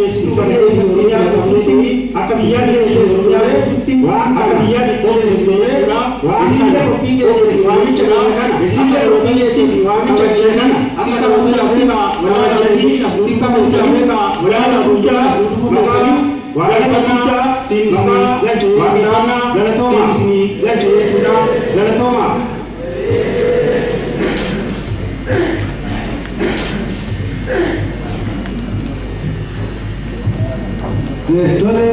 qopheessitu akka biyyaatti qopheessitu waan akka biyyaatti qopheessitu waan isinillee qophii qopheessitu waamicha kana isinillee qophii waamicha kana akka taphattoota walaajanii as xiqqaa walaana guddaa as dhufuu keessanii waaqeffannaa tiinisnaa waaqeffannaa galatooma tiinisnii galchuu jechuudha galatooma. Tole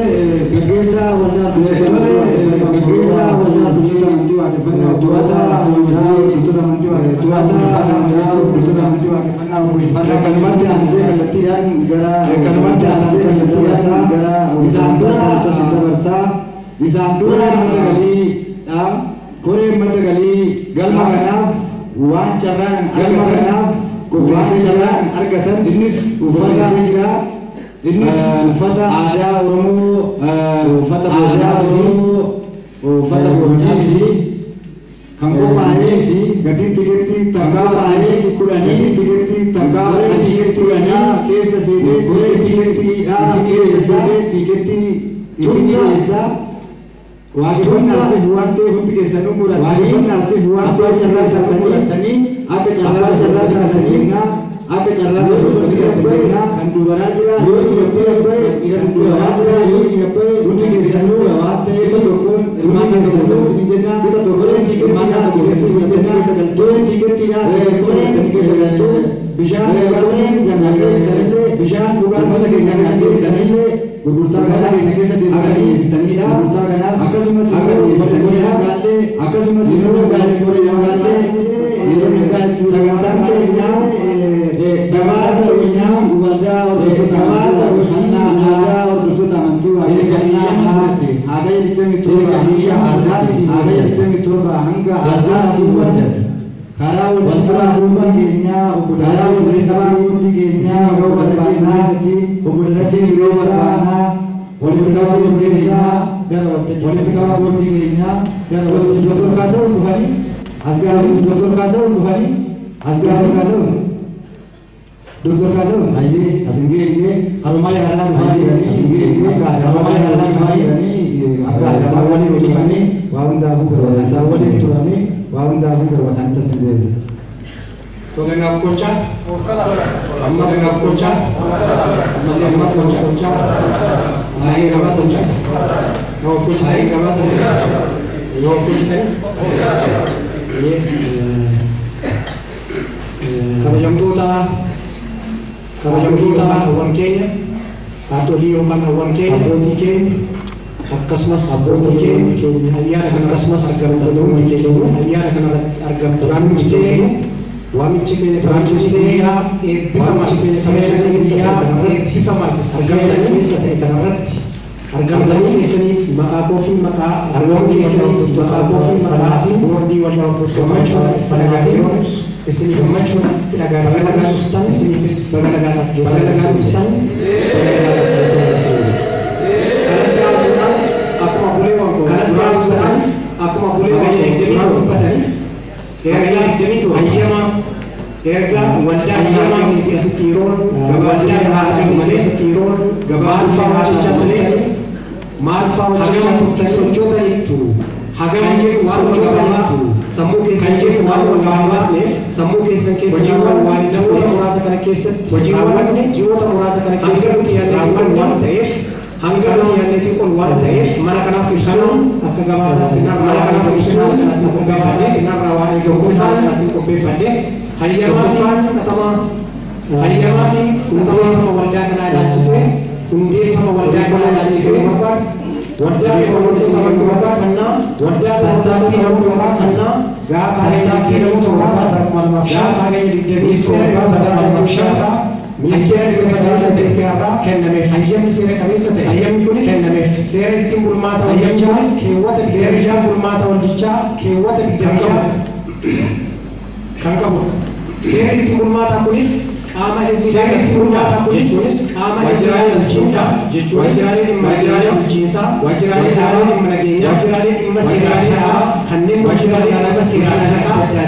gaggeessaa waldaa hordoftoota amantii waaqeffannaa to'ataa waldaa hordoftoota amantii to'ataa hordoftoota amantii waaqeffannaa kanumatti aansee kallattiidhaan gara kanumatti aansee kallattiidhaan gara isaan dura dabarsaa isaan dura madda galiidha koreen madda galii galma kanaaf waan carraan galma kanaaf qopheessee carraan argatan innis uffata jira. Innis uffata aadaa Oromoo uffata aadaa Oromoo uffata Boojii kan qophaa'ee fi gatiin tikeetii takkaa qarshii 10 gatiin tikeetii takkaa qarshii 10 keessa seenee koreen tikeetiidhaa keessa seenee tikeetii isin keessa waaqeffannaatiif waan ta'eef hundi keessanuu muratanii waaqeffannaatiif waan ta'eef carraa isaanii muratanii akka carraa carraa taatanii akka carraa taatanii kan dubaraa jira yoo dhiirri bahe dhiira dubaraa jira yoo dhiirri bahe hundi keessanuu waan ta'eef tokkoon ilmaan keessanuu isin jenna bifa tokkoon hirmaannaa tikeetii jenna sagaltoon tikeetiidhaa koreen keessa galtuu bishaan dhugaatiin kana keessanillee bishaan dhugaatii keenya kana keessanillee gurgurtaa kana keenya keessa deemtanii dhiyeessitanidha. Gurgurtaa kanaaf akkasumas akka dhiyeessitanidha. Akkasumas yeroo gaarii yeroo gaarii yeroo gaarii sagantaan keenya gabaasa keenyaa waldaa hordoftoota gabaasa hojii aadaa hordoftoota amantii waaqeffannaa hagaya 27 hanga har'aatti hagaya 27 hanga har'aatti hojjeta. Karaa walduraa duuba keenyaa obbo Karaa walduraa hundi keenyaa yeroo barbaannaa obbo Darasee yeroo barbaannaa walitti qabaa boordii gara walitti qabaa boordii keenyaa gara Dr. Kaasawun dhufanii as gara Dr. Kaasawun dhufanii as gara Kaasawun Dr. Kaasawun ayyee as hin geenye harumaa yaalaa dhufanii jiranii as hin geenye akka harumaa yaalaa dhufanii jiranii akka isaan waliin turanii waa hundaafuu barbaatan isaan waliin turanii waa hundaafuu barbaatan tasin deebisa. Tole naaf kolchaa ammas naaf kolchaa ammas naaf kolchaa baay'ee gabaasa kolchaa naaf kolchaa baay'ee gabaasa kolchaa naaf kolchaa kabajamtoota kabajamtoota hawwan keenya haadholii yookaan hawwan keenya abbootii keenya akkasumas abbootii keenya ayyaana akkasumas argamtoonni hundi keessanuu ayyaana kanarratti argamtoonni dursee waamichi keenya duraan dursee eebbifamaa eebbifamaa argamtanii keessa ta'e kanarratti argamtanii keessaniif maqaa koo fi maqaa argamuu keessaniif maqaa koo fi maqaa boordii waldaa gammachuu dhagaatee isiniif gammachuu dhagaatee dhagaatee isiniifis baga nagaan as geessan baga nagaan as geessan. Kanatti aansuudhaan akkuma buleewwan koo kanatti aansuudhaan akkuma buleewwan koo dubbatanii ergaa hayyama ergaa waldaa hayyamaa keessatti yeroon waldaa argamu keessatti yeroon maal fa'aa hojjechaa turtanii maal fa'aa hojjechaa turtanii sochootaniittu hagam jedhu sochootaniittu sammuu keessan keessa waan gabaabneef sammuu keessan keessa hojiiwwan waan ji'oota muraasa kana keessatti hojiiwwan ji'oota muraasa kana keessatti raawwanne waan ta'eef hanga nuti yaadneetiin ol waan ta'eef mana kanaaf ibsuun akka gabaasaatti mana kanaaf ibsuun akka gabaasaatti narraa waan eegamu qopheeffadhe hayyamaa fi fudhatama hayyamaa fi hundeeffama waldaa kanaa ilaalchisee hundeeffama waldaa kanaa ilaalchisee waldaa barbaadannaa waldaa tattaaffii namoota muraasannaa gaafa tattaaffii namoota muraasa gaafa hagaya 27 ministeera seera qabeessa Itoophiyaarraa kennameef hayyamni seera qabeessa ta'e hayyamni kunis kennameef seera ittiin bulmaata waldichaa keewwata seera ittiin bulmaata waldichaa keewwata 26 kan qabu seera ittiin bulmaata kunis qaama seera ittiin bulmaata kunis qaama waajjiraalee bulchiinsaa jechuun waajjiraalee dhimma bulchiinsaa waajjiraalee dhimma nageenyaa waajjiraalee dhimma seeraa kanneen bulchiinsa magaalaa seeraa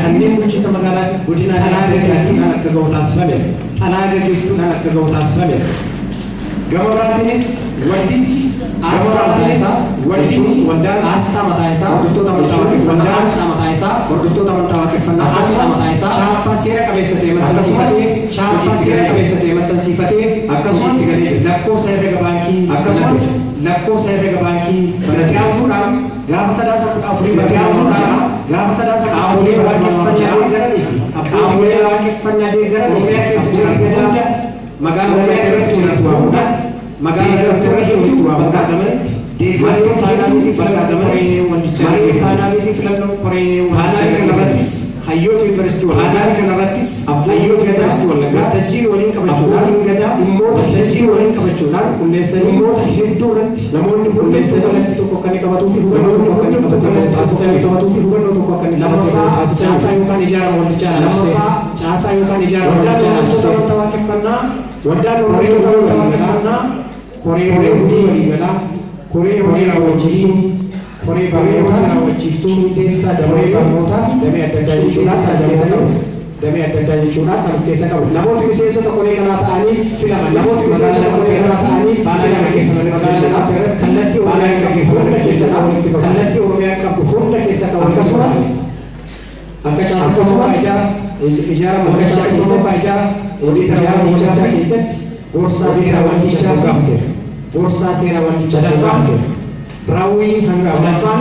kanneen bulchiinsa magaalaa godina xalaa gaggeessuudhaan akka ga'u taasifame xalaa gaggeessuudhaan akka ga'u taasifame. Gama biraatiinis waldichi asxaa mataa isaa waldichi waldaan asxaa mataa isaa hordoftoota amantaa waaqeffannaa asxaa mataa isaa hordoftoota amantaa waaqeffannaa asxaa mataa isaa chaappaa seera qabeessa ta'e maxxansiifatee chaappaa seera qabeessa ta'e maxxansiifatee akkasumas lakkoofsa herrega baankii akkasumas lakkoofsa herrega baankii banatee aansuudhaan gaafa 14 banatee aansuudhaan gaafa 4 waaqeffannaa deeggaranii fi qaamolee waaqeffannaa deeggaranii Oromiyaa keessa jiran hunda magaalaa Oromiyaa keessa jiran hunda magaalaa Oromiyaa walitti waamamuudhaan argamanitti deeggartoota paanaalii fi filannoo koree waldichaa paanaalii fi filannoo koree waldichaa kanarrattis hayyoota yuunivarsiitii Wallaggaa paanaalii kanarrattis hayyoota yuunivarsiitii Wallaggaa waltajjii waliin qabachuudhaan gadaa dhimmoota waltajjii waliin qabachuudhaan qulleessanii dhimmoota hedduu irratti namoonni qulleessanii kallattii tokko akka inni qabatuu fi hubannoo tokko akka inni qabatuu fi hubannoo tokko akka inni lammaffaa caasaa yookaan ijaarama waldichaa lammaffaa caasaa yookaan ijaarama waldichaa amantaa waaqeffannaa waldaan hordoftoota amantaa waaqeffannaa koree hojii waliigalaa koree hojii raawwachiiftuu koree barnoota raawwachiiftuu qindeessaa damee barnootaa damee adda addaa jechuudha damee adda addaa jechuudha kan of keessa qabu namoota miseensota koree kanaa ta'anii filaman namoota miseensota koree kanaa ta'anii filaman keessa kallattii Oromiyaa qabdu hunda keessa qabu kallattii Oromiyaa qabdu hunda keessa qabu akkasumas akka caasaa akkasumas ijaarama akka caasaa keessatti ijaarama waldichaa keessatti gorsaa seera waldichaa gaafteera gorsaa seera waldichaa gaafteera raawwii hanga sadaffaan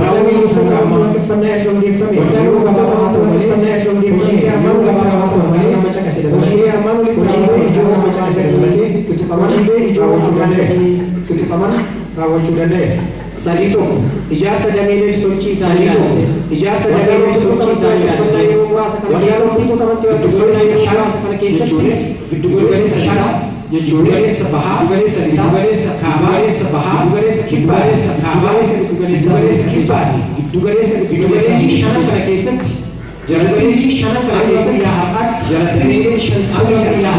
raawwii hanga ammaa waaqeffannaa erga hundeeffame yeroo gabaabaa haa ta'u malee hojii armaan gabaabaa haa ta'u malee nama caqase dabalatee armaan olii hojiilee ijoo nama caqase dabalatee tuttuqaman hojiilee ijoo tuttuqaman raawwachuu danda'e. 3 ijaarsa dameelee sochii isaanii ilaalchise ijaarsa dameelee sochii isaanii ilaalchise yeroo muraasa kana keessatti jechuunis giddugaleessa shanaa jechuunis bahaa giddugaleessa lixaa giddugaleessa kaabaa giddugaleessa bahaa giddugaleessa kibbaa kaabaa giddugaleessa kibbaa fi giddugaleessa shanan kana keessatti jalatti shanan kana keessatti har'aatti jalatti shanan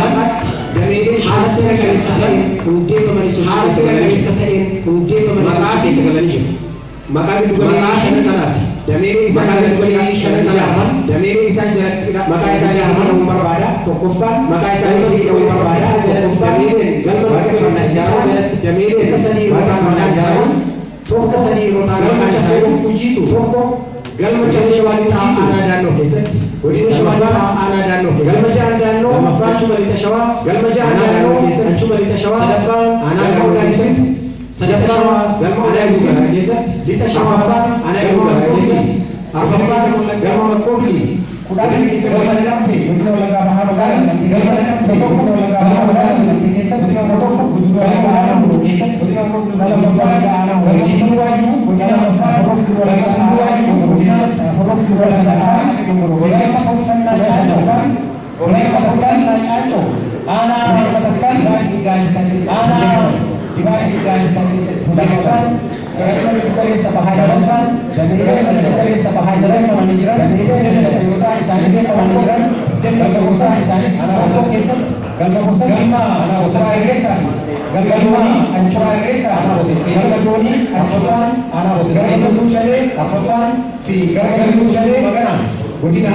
har'aatti dameelee haala seera qabeessa ta'een hundeeffamanii haala seera qabeessa ta'een hundeeffamanii maqaa keessa galanii jiru. Maqaa giddugaleessa shanan kanaaf dameelee isaan giddugaleessa shanan ijaaraman dameelee isaan jalatti maqaa isaan ijaaraman ta'uu barbaada. Tokkoffaan maqaa isaan ta'uu barbaada. Tokkoffaan dameeleen galma waaqeffannaa ijaaraman jalatti dameeleen akka sadii yeroo ta'an maqaan isaanii tokko sadii yeroo ta'an maqaan isaanii hojiitu tokko galma caffee shawaa lixaa aanaa daannoo keessatti godina shawaa lixaa aanaa daannoo keessatti galma ja'a daannoo lammaffaa achuma lixa shawaa galma ja'a daannoo keessatti achuma lixa shawaa sadaffaan aanaa daannoo keessatti sadaffaa galma aanaa daannoo keessatti lixa shawaffaan aanaa daannoo keessatti arfaffaan galma makkoofii kudhan galma naqamte godina Wallaggaa bahaa magaalaa naqamte keessa tokko Wallaggaa bahaa magaalaa naqamte keessatti godina tokko galma aanaa hunduu keessatti godina lammaffaa aanaa hunduu keessatti godina lammaffaa Wallaggaa godina sadaffaa godina uffannaa caaccoo godina uffannaa caaccoo aanaa matakkaan aanaa dibaabee gaazexaa keessatti lammaffaan galma giddugaleessa bahaa jalatti galma giddugaleessa bahaa jalatti jiran galma isaanis jiran galma gosa isaanis gosa keessatti galma gosa galma gosa keessa galma ancuraa keessa galma doonii afafaan galma duushalee afafaan fi galma duushalee magana godina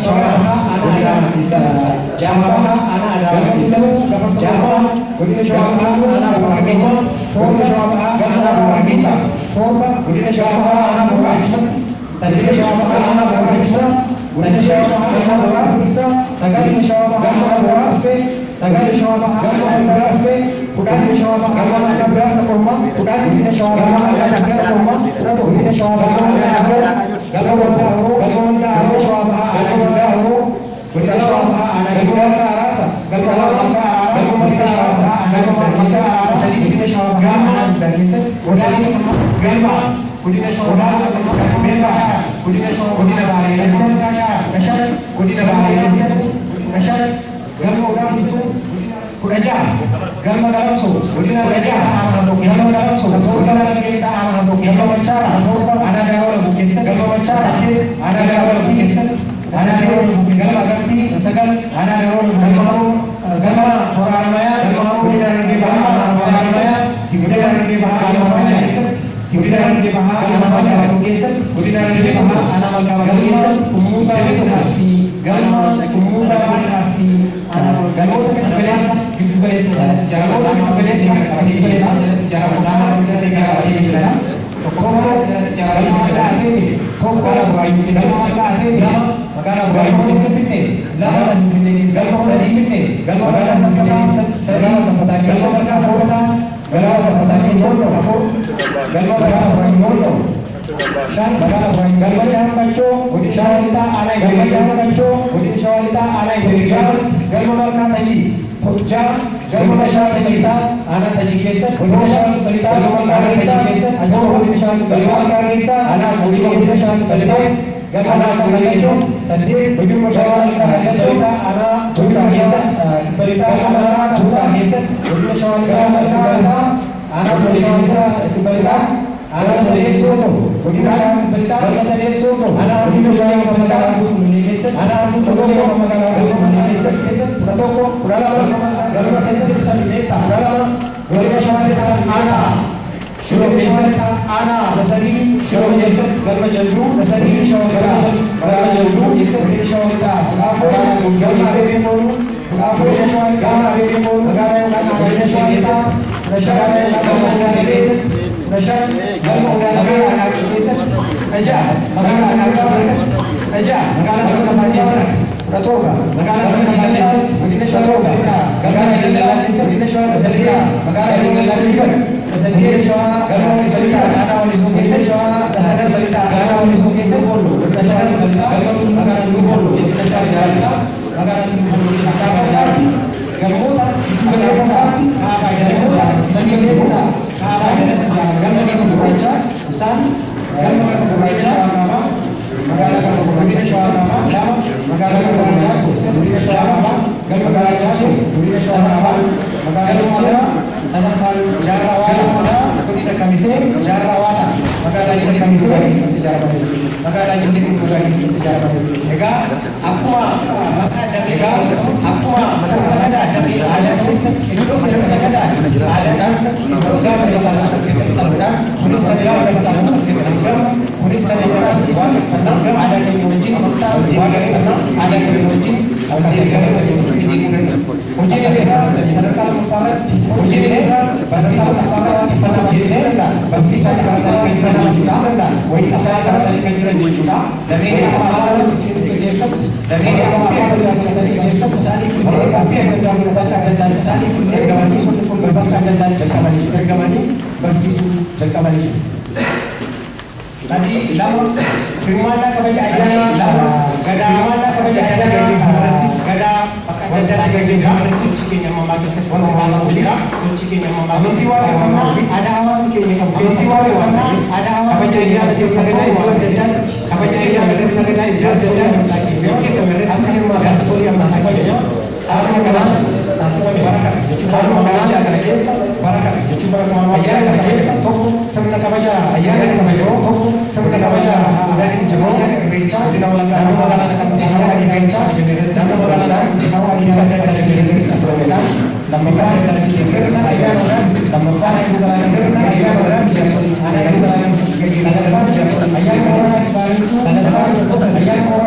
shawaa bahaa aanaa adaama keessatti jaafaa bahaa aanaa adaama keessatti jaafaa godina shawaa bahaa aanaa booraa keessatti torba shawaa bahaa aanaa booraa keessatti torba godina shawaa bahaa aanaa booraa keessatti saddeet shawaa bahaa aanaa booraa keessatti godina shawaa bahaa aanaa booraa keessatti sagal shawaa bahaa aanaa booraa dhufe sagal shawaa bahaa aanaa booraa dhufe kudhan shawaa bahaa aanaa booraa sakorma kudhan godina shawaa bahaa aanaa booraa sakorma kudha tokko godina shawaa bahaa aanaa booraa galma waldaa horoo galma waldaa horoo shawaa bahaa aanaa waldaa horoo godina shawaa bahaa aanaa waldaa araarsa galma waldaa araarsa galma waldaa araarsa galma waldaa araarsa sadii godina shawaa bahaa aanaa waldaa keessatti gosa galma godina shawaa bahaa meelba godina shawaa godina baalee keessatti godina baalee keessatti shan galma odaa keessatti kudha ja'a galma galamsoo godina kudha ja'a galma galamsoo torba galma machaara torba aanaa daawwa labu keessatti galma machaara saddeet aanaa daawwa labu keessatti aanaa daawwa labu galma agamtii sagal aanaa daawwa labu galma haroo galma horaaramayaa galma haroo godina dargee bahaa horaaramayaa godina dargee bahaa aanaa keessatti godina dargee bahaa aanaa keessatti godina dargee bahaa aanaa malkaa keessatti ummuuta arsii galma ummuuta arsii galmoota giddugaleessa galeessa jalatti ijaaramu giddu galeessa giddu galeessa jalatti ijaaramu qabatee jira. Tokkoffaa jalatti ijaaramu tokko magaalaa Buraayyuu keessatti lama magaalaa Buraayyuu keessatti lama Finfinnee keessatti sadii galma magaalaa Sabbataa keessatti sadii Sabbataa keessatti galma Sabbataa magaalaa Sabbataa keessatti afur galma magaalaa Sabbataa keessatti shan magaalaa Buraayyuu keessatti Hambachoo godina Shawaa Lixaa aanaa Ijoollee keessatti Hambachoo godina Shawaa Lixaa aanaa Ijoollee keessatti galma Malkaa Tajii ja'a galma Shawaa Lixaa aanaa Tajii keessatti godina Shawaa Lixaa aanaa Tajii keessatti torba godina Shawaa Lixaa aanaa Soojii godina Shawaa Lixaa galma Hambachoo saddeet godina Shawaa Lixaa aanaa Tuusaa keessatti galma Malkaa Tuusaa keessatti godina Shawaa Lixaa aanaa Tuusaa keessatti aanaa saddeet sootoo godina Shawaa Lixaa galma saddeet sootoo aanaa godina Shawaa magaalaa Finfinnee keessatti aanaa tokko magaalaa Finfinnee keessatti 11 12 galma saddeet 12 godina Shawaa Lixaa aanaa Shiroo keessatti aanaa sadii Shiroo keessatti galma Jalduu sadii Shawaa Lixaa magaalaa Jalduu keessatti godina Shawaa Lixaa afur galma Abeebee Mooluu afur godina Shawaa Lixaa Abeebee Mooluu magaalaa godina Shawaa Lixaa shan galma Odaa keessatti shan galma Odaa magaalaa Aqaaqii keessatti ja'a magaalaa Aqaaqii keessatti ja'a magaalaa Sabbataa keessatti 17 magaalaa Sabbataa keessatti godina Shawaa Lixaa magaalaa Daldalaa keessatti godina Shawaa Lixaa magaalaa Daldalaa keessatti saddeet Shawaa galma Lixaa aanaa Walisoo keessatti Shawaa sagal Lixaa aanaa Walisoo keessatti godina sagal Lixaa galma magaalaa Tulluu keessatti Shawaa Lixaa magaalaa Tulluu keessatti galmoota giddu galeessaatti galmoota sadii keessaa kaabaa jalatti galma Lafa Gurraacha isaan galma Lafa Gurraacha magaalaa Lafa Gurraacha Shawaa Kaabaa lama magaalaa Lafa Gurraacha godina Shawaa Kaabaa galma magaalaa Jaarsoo godina Shawaa Kaabaa magaalaa Jaarsoo sadaffaan Jaarraa Waataa godina Kamisee Jaarraa Waataa magaalaa Jillee Kamisee keessatti ijaaramanii jiru. Magaalaa Jillee Gurguddaa keessatti ijaaramanii jiru. Egaa akkuma maqaa egaa akkuma sirna gadaa aadaa keessatti iddoo sirna gadaa aadaa keessatti iddoo sirna gadaa kunis kan agarsiisu kunis kan agarsiisu waaqeffannaa aadaa keenya wajjin waaqeffannaa aadaa keenya wajjin hojii sadarkaa lammaffaarratti hojii barsiisota barsiisota barsiisota baratanii kan jiran jechuudha. Wayita isaa baratanii kan jiran jechuudha. Damee afaan keessatti damee afaan keessatti isaanii warra qabsii adda addaa fudhatan akka isaanii erga barsiisonni kun barsiisuu danda'an jalqabanii ergamanii barsiisuu jalqabanii jiru. Sadii lama hirmaannaa kabaja ayyaana lama gadaa hirmaannaa kabaja ayyaana irrattis gadaa bakka adda addaa jira. Sochii keenya ammaa keessatti wanti taasifamu jira. Sochii keenya ammaa keessatti waaqeffannaa aadaa hawaasni keenya qabu keessatti waaqeffannaa aadaa hawaasni keenya sirna gadaa iddoo adda addaatti kabaja ayyaana sirna gadaa jaarsolii amantaa keenya gaggeeffame irratti akka hirmaatan jaarsolii amantaa keenya haaluma kanaan taasifame bara kana jechuun haaluma kanaan kana keessa bara kana jechuun bara kuma ayyaana kana keessa tokko sirna kabaja ayyaana kabajoo tokko sirna kabaja aadaa injifoo irreechaa godina Wallaggaa naannoo magaalaa Naqamtee hara irreechaa naannoo magaalaa hara irreechaa lammaffaa sirna ayyaana lammaffaa sirna ayyaana sadaffaa ayyaana sadaffaa ayyaana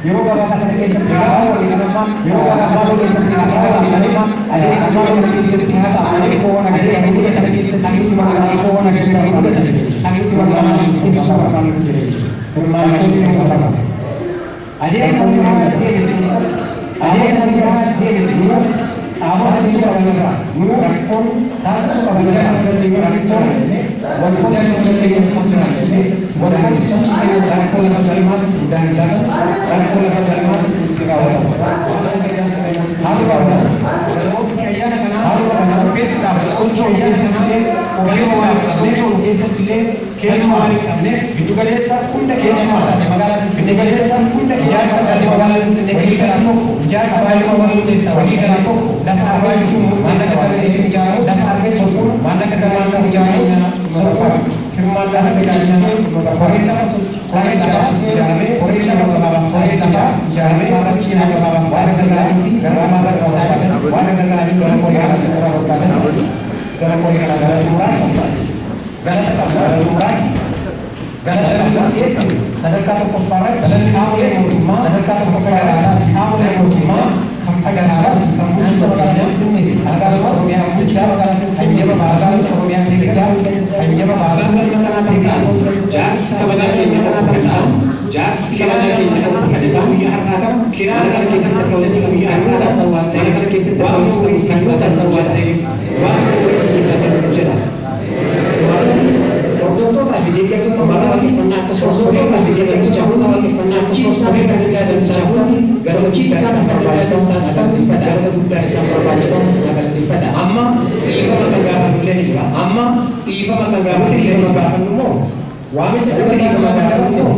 yeroo gabaabaa kana keessatti yeroo gabaabaa keessatti adeemsa kana keessatti adeemsa kana keessatti adeemsa adeemsa qaama taasisuu qabanirraa nuu rakkoon taasisuu qabanirraa rakkoon wantoota wantoota sochii rakkoo lafa galmaatti daangaa rakkoo lafa galmaatti itti raawwatamu. Haaluma kanaan ayyaana kanaa qopheessuudhaaf socho'u keessatti qopheessuudhaaf socho'u keessatti illee keessumaa waan hin qabneef giddugaleessa hunda keessumaa taate magaalaa Finfinnee galeessa hunda ijaarsa taate magaalaa Finfinnee keessatti tokko ijaarsa baay'ee murteessaa walii galaa tokko lafa argachuun murteessaa waan ta'eef ijaaramus lafa argachuun maallaqa gamaan ijaaramus soofama hirmaannaa ilaalchisee horii lafa horii ilaalchisee ijaaramee horii lafa horii lafa ijaaramee sochii lafa waan sagaalii fi gara waan sagaalii gara horii kana gara horii kana gara xumuraatti galata qabna gara xumuraatti Galata dhiyeessinu sadarkaa tokkoffaarratti qaamolee mootummaa sadarkaa tokkoffaarratti qaamolee mootummaa kan fagaasumas kan bulchiinsa magaalaa Finfinnee akkasumas kan bulchiinsa magaalaa Finfinnee hayyama baasuu Oromiyaa keessatti hayyama baasuu kanaa ta'an jaarsi kabajaa keenya kanaa ta'an jaarsi kabajaa keenya kanaa ta'an guyyaa har'aa kana kiraa kana keessatti akka walitti guyyaa har'aa taasisan waan ta'eef kana keessatti waan kunis kan yoo taasisan waan ta'eef waan kunis kan jedha. Hordoftoota fi deeggartoota waaqeffannaa akkasumas hordoftoota fi deeggartoota waaqeffannaa akkasumas sagantichaa galmachii isaan barbaachisan taasisan galata guddaa isaan barbaachisan na galateeffadha. Amma dhiifama kan gaafannu illee ni jira. Amma dhiifama kan gaafannu illee ni gaafannu immoo waamicha sagantaa dhiifama kan dabarsinu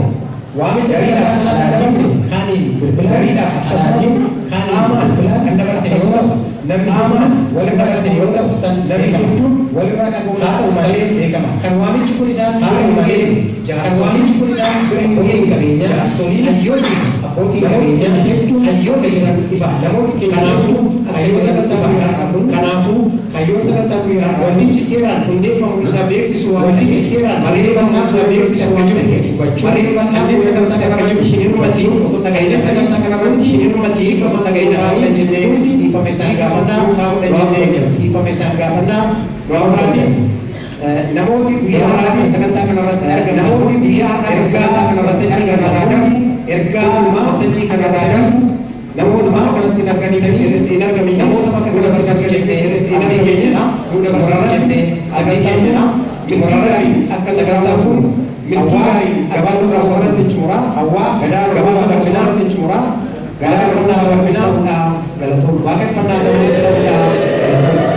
waamicha sagantaa kan dabarsinu kaaniin gariidhaaf akkasumas qaamaan kan dabarsinu akkasumas namni hamaan walirra dabarsinu yoo ta'u namni hedduun walirraa dhaga'uu haa ta'u malee beekama. Kan waamichi kun isaan haa ta'u malee kan waamichi kun isaan bira hin ga'in qabeenya jaarsolii hayyoonni abbootii qabeenyaa hedduun hayyoota jiran ifa namooti keenya kanaafuu kayyoo sagantaa guyyaa har'aa kun kanaafuu kayyoo sagantaa guyyaa har'aa waldichi seeraan hundeeffamuu isaa beeksisu waan waldichi seeraan barreeffamuu isaa beeksisu waan ta'eef barreeffamuu sagantaa kanarratti hin hirmatiin otoo dhaga'inaan sagantaa kanarratti hin hirmatiin otoo dhaga'inaan kan jennee dhiifama isaan gaafannaa dhuunfaa jennee dhiifama isaan gaafannaa dhuunfaatti namooti guyyaa har'aatiin sagantaa kanarratti argaman namooti guyyaa har'aatiin sagantaa kanarratti argaman ergaa uumaa waltajjii kanarraa darbu namoota bakka kanatti hin argamanii hin argamin namoota bakka kana barsiisan jennee hin argamina nu dabarsan jennee sagantaa keenya xumurarratti akka sagantaa kun milkii gaarii gabaasa irratti xumura hawaa gadaa gabaasa irratti xumura galateeffannaa gabbinaa galatoon waaqeffannaa ta'uudha galatoon.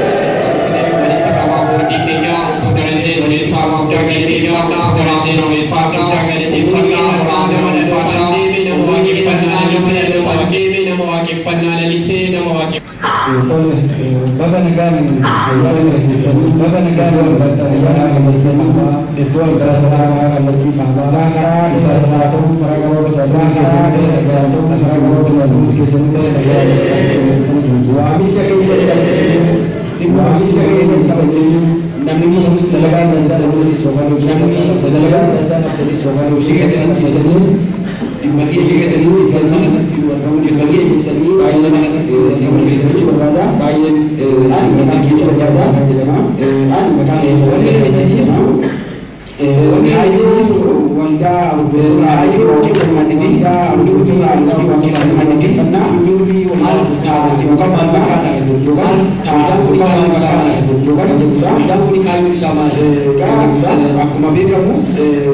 Walitti qabaa boordii keenyaa obbo Darajjee Odeessaa Guddaa galateeffannaa Darajjee Odeessaa Guddaa galateeffannaa horaa nama dhaloota deemee nama waaqeffannaa lalisee nama deemee nama waaqeffannaa lalisee nama waaqeffannaa. Tole, baga nagaan baga nagaan walbartaa iddoo adda kallattii kaabaa karaa dhibbaa ta'uu karaa gabaabaa karaa keessanii karaa gabaabaa keessanii waamicha keenya kabajanii waamicha keenya kabajanii namni dalagaa adda addaa namni soban namni dalagaa adda addaa namni soban hojii keessanii dhimma keessanii galma kanatti argamu keessanii baay'ee nama kanatti keessatti barbaada baay'ee maqaan keenya barbaada jedhama ani maqaan keenya wanni haayisii waldaa kaayyoo waaqeffannaatii fi fuuldurri waaqeffannaa fuuldurri maal ta'a yookaan maal fakkaata kan jedhu yookaan waldaan kun kaayyoon isaa maal kan jedhu yookaan jedhudha waldaan kun kaayyoon isaa maal akkuma beekamu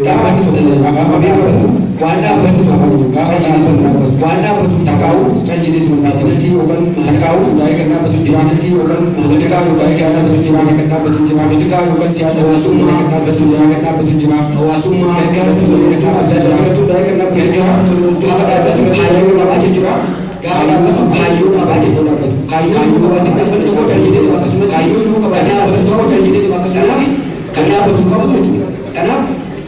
dhaabbanni tokko akkuma beekamu waan dhaabbanni tokko gaafa jireetu dhaabbatu waan dhaabbatu takkaa'u caljineetu biizinasii yookaan takkaa'u hundaa'ee kan dhaabbatu biizinasii yookaan poolitikaa yookaan siyaasa jira kan dhaabbatu jira poolitikaa yookaan siyaasa hawaasummaa kan dhaabbatu jira kan dhaabbatu jira hawaasummaa gargaarsa tola kan dhaabbatu jira hundaa'ee kan dhaabbatu gargaarsa tola gaafa dhaabbatu kaayyoo dhaabbatu jira gaafa dhaabbatu kaayyoo dhaabbatu dhaabbatu kaayyoo qabaate dhaabbatu tokko caljineetu akkasuma kaayyoo qabaate dhaabbatu tokko caljineetu akkasuma kan dhaabbatu qabu jechuudha kanaaf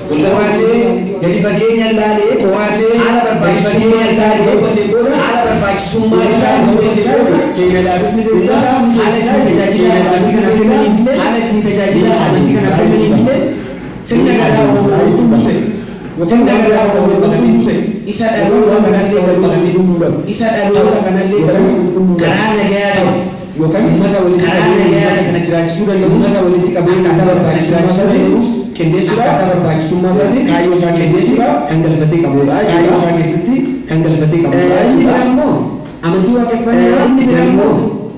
Qo'atee gadi fageenya ilaalee qo'atee haala barbaachisummaa isaa hubatee booda haala barbaachisummaa isaa hubatee booda seenaadhaafis ni teessisa haala ittiin tajaajila amantii kana kennaniif haala ittiin tajaajila amantii kana kennaniif sirna gadaa Oromoo walitti buute sirna gadaa Oromoo walitti buute isa dhaloota kanallee wal makatee dhumuudhaaf isa dhaloota kanallee karaa nagayaa ta'u yookaan uummata walitti qabee kana jiraachisuu danda'u uummata walitti qabee akkaataa barbaachisummaa danda'us qindeessuudhaaf akkaataa barbaachisummaa isaatiin kaayyoo isaa keessatti kan galfatee qabudha kaayyoo isaa keessatti kan galfatee qabudha. Inni biraa immoo amantii waaqeffannaa inni biraa immoo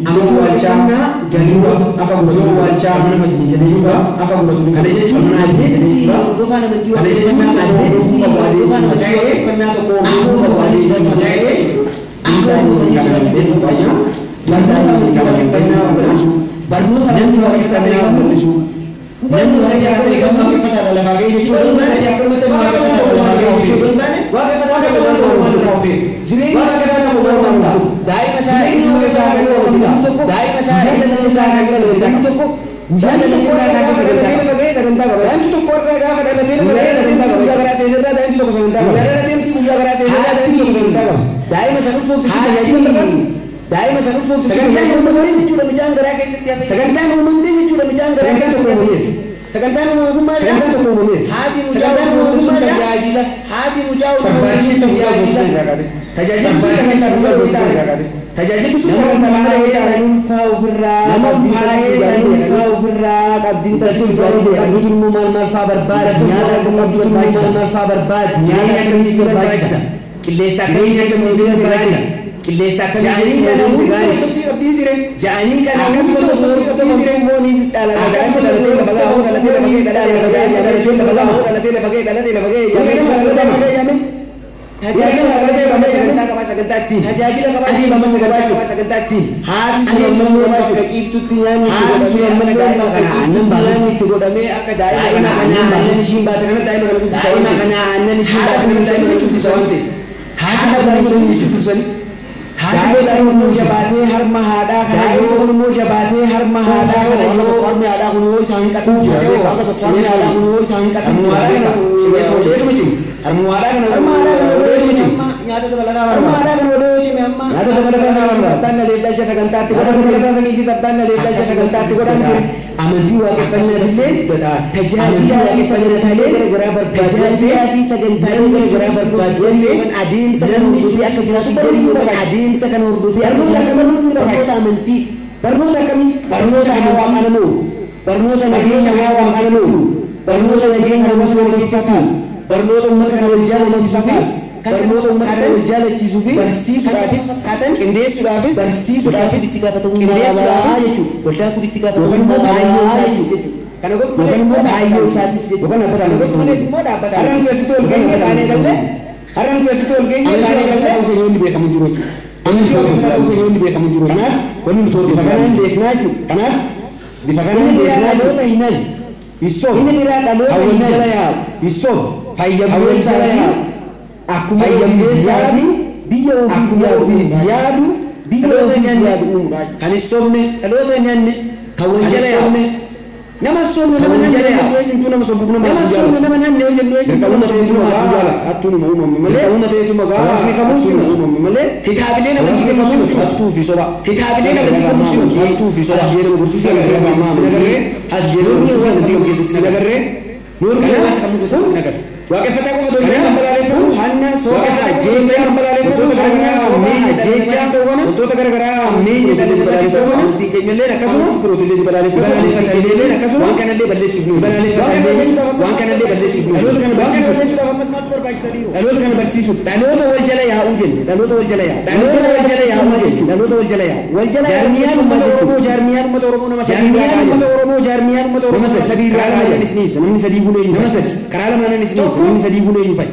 amantii waaqeffannaa gajuudha akka godhatu waalchaa mana masii jechuudha akka godhatu kana jechuun adeemsi hordofaan amantii waaqeffannaa adeemsi hordofaan amantii waaqeffannaa tokko hordofuu qabu adeemsi ta'ee jechuudha. Barnoota namni waaqeffannaa bal'isu namni waaqeffannaa lafaa ga'e jechuudha. Jireenya waaqeffannaa daa'ima isaa daa'ima isaa tokko Daa'imni tokko irraa gaafa dhalatee sagantaa qaba. Daa'imni tokko irraa gaafa dhalatee sagantaa qaba. Guyyaa garaa seenirraa daa'imni tokko sagantaa qaba. Guyyaa dhalatee miti guyyaa garaa seenirraa daa'imni tokko sagantaa qaba. Daa'ima sana ulfoofti tajaajila barbaadu. Daa'ima sana ulfoofti sagantaan uumamtee jechuudha mucaan garaa keessatti hafe. Sagantaan uumamtee jechuudha mucaan garaa keessatti hafe jechuudha. Sagantaan uumame kun maalidha? Sagantaan tokko uumameera. Haati mucaa Sagantaan uumame sun tajaajila. Tajaajila. Haati mucaa Barbaachistuu tajaajila. Tajaajilli sun sagantaa dhugaa hojjetaa. Tajaajilli sun sagantaa Nama dhugaa ulfaa'ee hojjetaa. san ulfaa ofirraa Nama qabdiin ulfaa'ee san san ulfaa ofirraa qabdiin Intalli taltuu ulfaa qabdutu immoo maal maal faa barbaada? Nyaata akka qabdu barbaachisa. Maal maal faa barbaada? Jireenya Nyaata akkamii akkamii si barbaachisa? barbaachisa? Qilleensa akkamii Jireenya akkamii si barbaachisa? Qilleensa akkamii Ja'anii kana hunda hordofii qabdii dire. Ja'anii kana Akkasumas hunda hordofii qabdii dire. immoo ni dhala. Akkasumas dhalatee lafa ga'ee dhalatee lafa ga'ee dhalatee lafa ga'ee dhalatee lafa ga'ee dhalatee lafa ga'ee dhalatee lafa ga'ee yaame. Tajaajila qabaa sagantaa qabaa sagantaa ittiin. Tajaajila qabaa sagantaa qabaa sagantaa ittiin. Haati Haati sun ammallee ammallee bakka ciiftutti nyaanni itti Haati sun godhamee akka ammallee daa'ima bakka kana ciiftutti aannan baatu. nyaanni Itti godhamee akka daa'ima Daa'ima kana kana aannan aannan ishiin baate kana daa'ima kana guddisa waan daa'ima ta'eef. kana aannan ishiin Haadha baate kana kunuunsanii daa'ima kana guddisa waan ta'eef. Haati Haadha kunuunsanii kunuunsanii dursanii. Haati Daa'imni kun immoo kunuunsa. jabaatee harma haadhaa kana Daa'imni yoo kun immoo jabaatee harma haadhaa kana yoo harmi haadhaa kun yoo isaan qatuu jira beekaa. Akka tokko harmi haadhaa kun yoo isaan qatuu Harmi jira haadhaa beekaa. kana cimee tolcheetuma cimu. Harmi haadhaa kana Harma haadhaa kana tolcheetuma cimu. amma nyaata dabalataa barbaada. Harma haadhaa kana odoo cime amma Nyaata dabalataa barbaada. Abbaan na leellalcha sagantaatti Nyaata godhan. dabalataa Niitii abbaan na leellalcha sagantaatti godhan ture. Amantii waaqeffannaatillee Tajaajilaa fi sagantaalee garaagaraa barbaadu. Tajaajilaa fi sagantaalee garaagaraa barbaadu. Adeemsa kana Namni hordofee akka jiraatu barnoota barnoota barbaachisa. adeemsa kana hordofee akka Barnoota jiraatu akkamii barnoota amantii Barnoota akkamii? barnoota Barnoota amantii barnoota nageenya Barnoota hawaasa keessattuu barnoota nageenya hawaasa wal keessaa kaasu barnoota uummata kana wal jaalachiisuu fi barnoota uummata kana wal jaalachiisuu fi barsiisuudhaafis qindeessuudhaafis barsiisuudhaafis itti gaafatamummaa qindeessuudhaafis jechuudha. Waldaan kun itti Yookaan immoo gaafatamummaa kaayyoo isaatis jechuudha. jechuudha. Kana godhu Yookaan immoo kaayyoo isaatis jechuudha. Yookaan Kana dhaabbata godhu malees immoo dhaabbata. Har'a nuti asitti ol geenye kaanee galle Har'a nuti asitti ol geenye amantii kaanee waaqeffannaa galle ta'uu keenya wanni beekamu jiru jechuudha. Amantii waaqeffannaa ta'uu keenya wanni beekamu jiru jechuudha. Kanaaf wanni nuti Bifa hordofaa kanaan beeknaa jechuudha. Kanaaf bifa kanaan Inni biraa beeknaa dhaloota jechuudha. hinan. Isoo Inni biraa dhaloota kan wal hinan. jala yaa'u Isoo Kan wal fayyamteessaa jala fi yaa'u akkuma Fayyamteessaa ofiif yaadu biyya ofiif akkuma yaadu ofiif yaadu biyya Dhaloota ofiif nyaanne. yaadu uumuudha jechuudha. kan hin sobne Dhaloota hin nyaanne kan wal kan jala hin yaa'u sobne nama sobne kan nama wal nyaanne jala yaa'u eenyumtuu nama sobuuf nama Nama sobne sobne nama nyaanne yoo jennu eenyumtuu Dirqama nama sobuuf ta'etu nama magaa jaala. hattuun uumama malee Dirqama ta'etu magaa hawaasni kamuu hattuun simatu. uumama malee Kitaabilee nama hawaasni kamuu kamuu simatu. hattuu fi soba. Kitaabilee nama kamuu simatu. Hattuu fi soba. As jedhamu gorsuus Agarree agarree agarree as jedhamu Nuurni gorsuus hawaasa kamuu keessatti keessatti agarree Nuurni Kanaaf, hawaasa kamuu keessatti agarree. Waaqeffataa qofa otoo hin ta'in Kanaaf, kan balaaleffatu hanna soba waaqeffataa qofa otoo hin ta'in kan balaaleffatu wantoota hanna garaagaraa soba ajjeecha ajjeecha wantoota garaagaraa hammeenya dhala namaatti ta'u kana amantiin keenyallee akkasuma birootillee ni balaaleffatu Amantiin keenyallee akkasuma waan kanallee balleessuuf nu Waan kana balleessuudhaaf waan kanallee balleessuuf nu dhaloota kana waan kana barsiisuuf balleessuudhaaf ammas maaltu barbaachisa dhiiroo? dhaloota kana barsiisuuf Dhaloota wal jala yaa'uu jenne dhaloota wal jala yaa'u Dhaloota wal jala yaa'uu jechuudha dhaloota wal jala yaa'u Wal jala yaa'uu jaarmiyaan jechuun uummata maal Oromoo jechuudha? jaarmiyaan uummata Oromoo nama sadii irraa Jaarmiyaan kaa'e. uummata Oromoo jaarmiyaan uummata Oromoo Nama nama sadii sadii irraa karaa kaa'e. lamaan isin ibsa namni sadii kun eenyu Nama fa'i? sadi Karaa lamaan isin ibsa Tokko. namni sadii kun eenyu fa'i?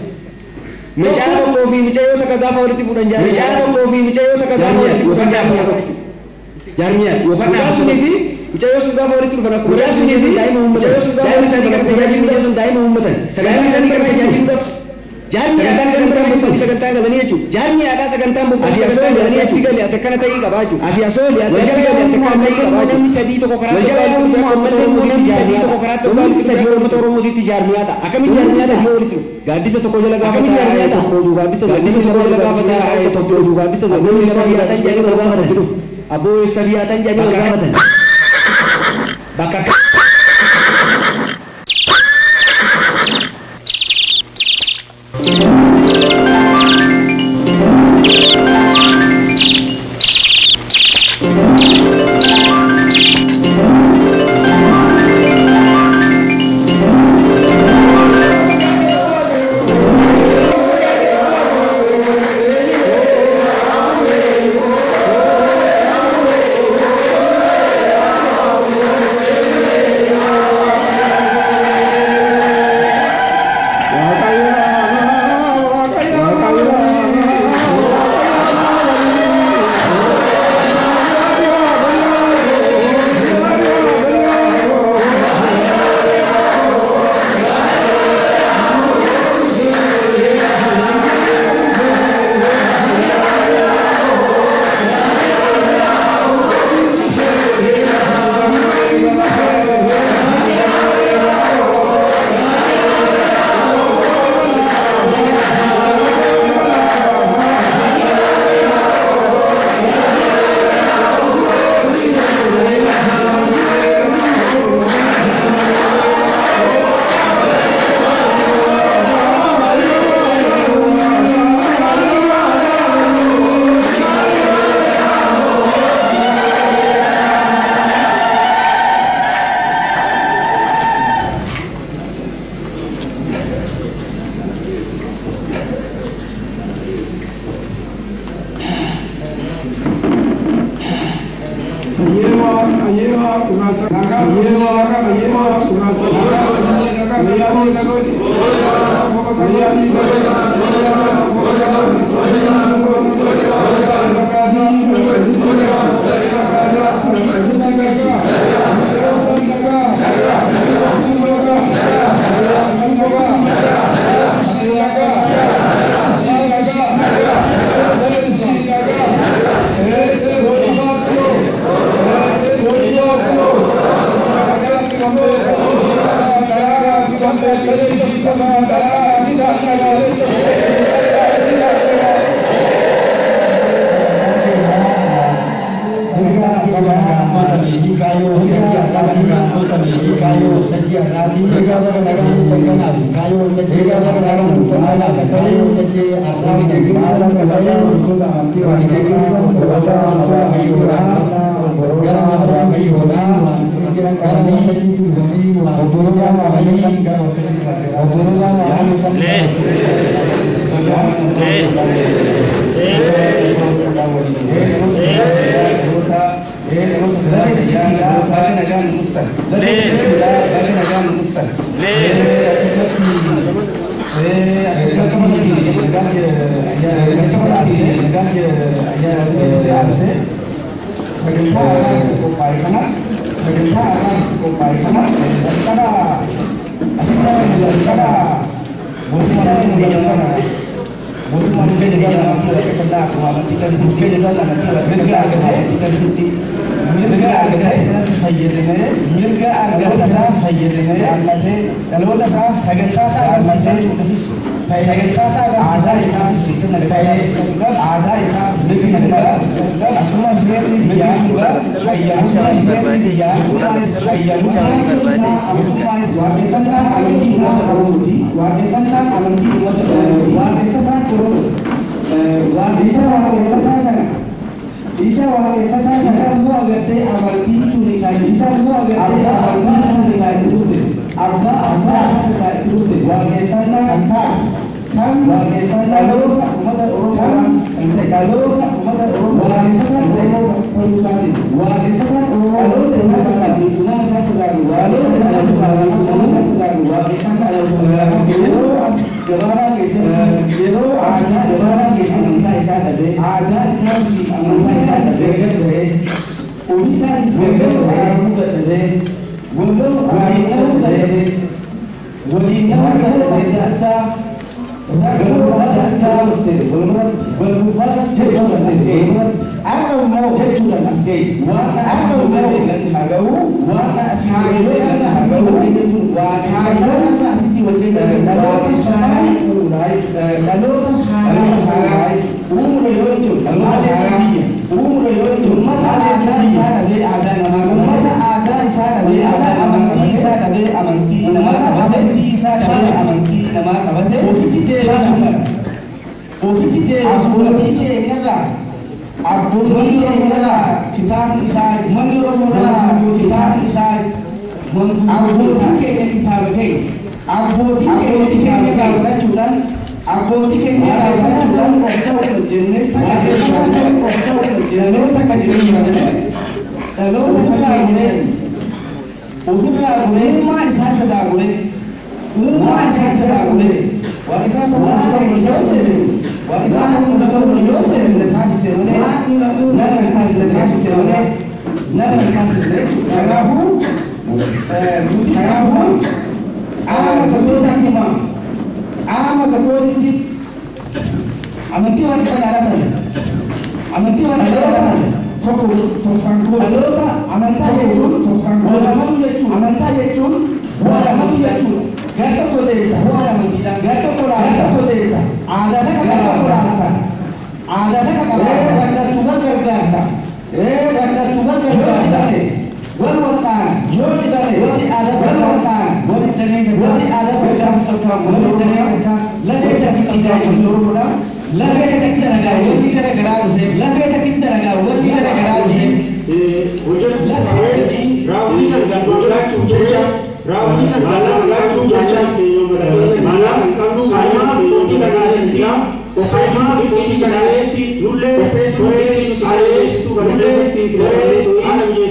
Mucaa tokkoo fi mucayyoo takka gaafa walitti fuudhan jaarmiyaa. Mucaa tokkoo fi mucayyoo takka gaafa walitti fuudhan Jaarmiyaa jaarmiyaa jechuudha. Jaarmiyaa yookaan Mucaa sunii fi mucayyoo sun gaafa walitti dhufan akkuma Mucaa sunii fi daa'ima uummatan. Mucayyoo sun gaafa Daa'ima walitti isaanii dhufan gara akkuma tajaajiluudhaaf sun daa'ima uummatan. Sagantaa isaanii gara tajaajiluudhaaf Jaarmiyaa sagantaa sagantaan sagantaa galanii jechuudha. Jaarmiyaadhaa sagantaan bobba'anii Ati asoo sagantaa galanii ati achi gali ati akkana ta'ii qabaa jechuudha. Ati asoo ati Wal achi jala gali ati yaa'uun akkana ta'ii qabaa ammallee jechuudha. namni sadii tokko karaa Wal jala tokko yaa'uun walitti ammallee dhufee namni namni sadii sadii tokko tokko karaa karaa tokko tokko walitti walitti dhufee dhufee uummata Oromootitti jaarmiyaa ta'a. Akkamitti Namni jaarmiyaa sadii ta'a? walitti dhufu. Gaaddisa tokko jala gaafa Akkamitti taa'e jaarmiyaa ta'a? tokko oduu gaaddisa Gaaddisa tokko jala gaafa taa'e tokko tokko oduu gaaddisa tokko Namni namni sadii sadii jedhanii wal wal gaafatan. gaafatan. Abboo eessa biyyaatan jedhanii wal Bakka gaafatan. Bakka Thank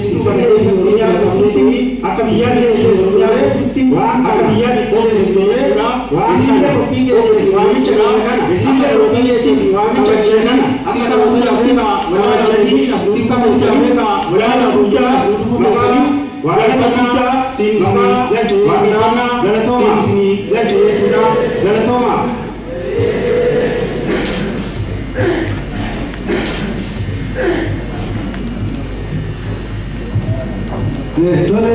keessatti nyaatamutti akka biyyaatti keessatti nyaatamutti waan akka biyyaatti qopheessite waan isin qophii keessatti waamicha kana isin qophii keessatti waamicha kana akka namoota Afrikaa waraabanii as dhufan waraana guddaa as dhufan waaqeffannaa tiinisnii galchee waaqeffannaa galatooma tiinisnii galchee jechuudha galatooma. Tole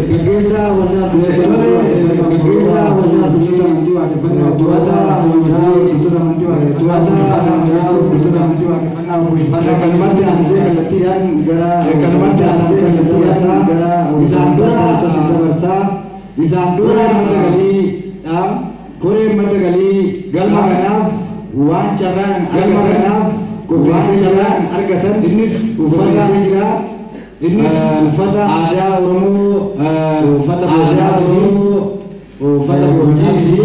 gaggeessaa waldaa tole gaggeessaa waldaa hordoftoota amantii waaqeffannaa to'ataa waldaa hordoftoota amantii to'ataa waldaa hordoftoota amantii waaqeffannaa waaqeffannaa kanumatti aansee kallattiidhaan gara kanumatti aansee kallattiidhaan gara isaan dura dabarsaa isaan dura madda galii dha koreen madda galii galma kanaaf waan carraan galma kanaaf qopheessee carraan argatan innis uffata jira. Innis uffata aadaa Oromoo uffata aadaa Oromoo uffata Boojii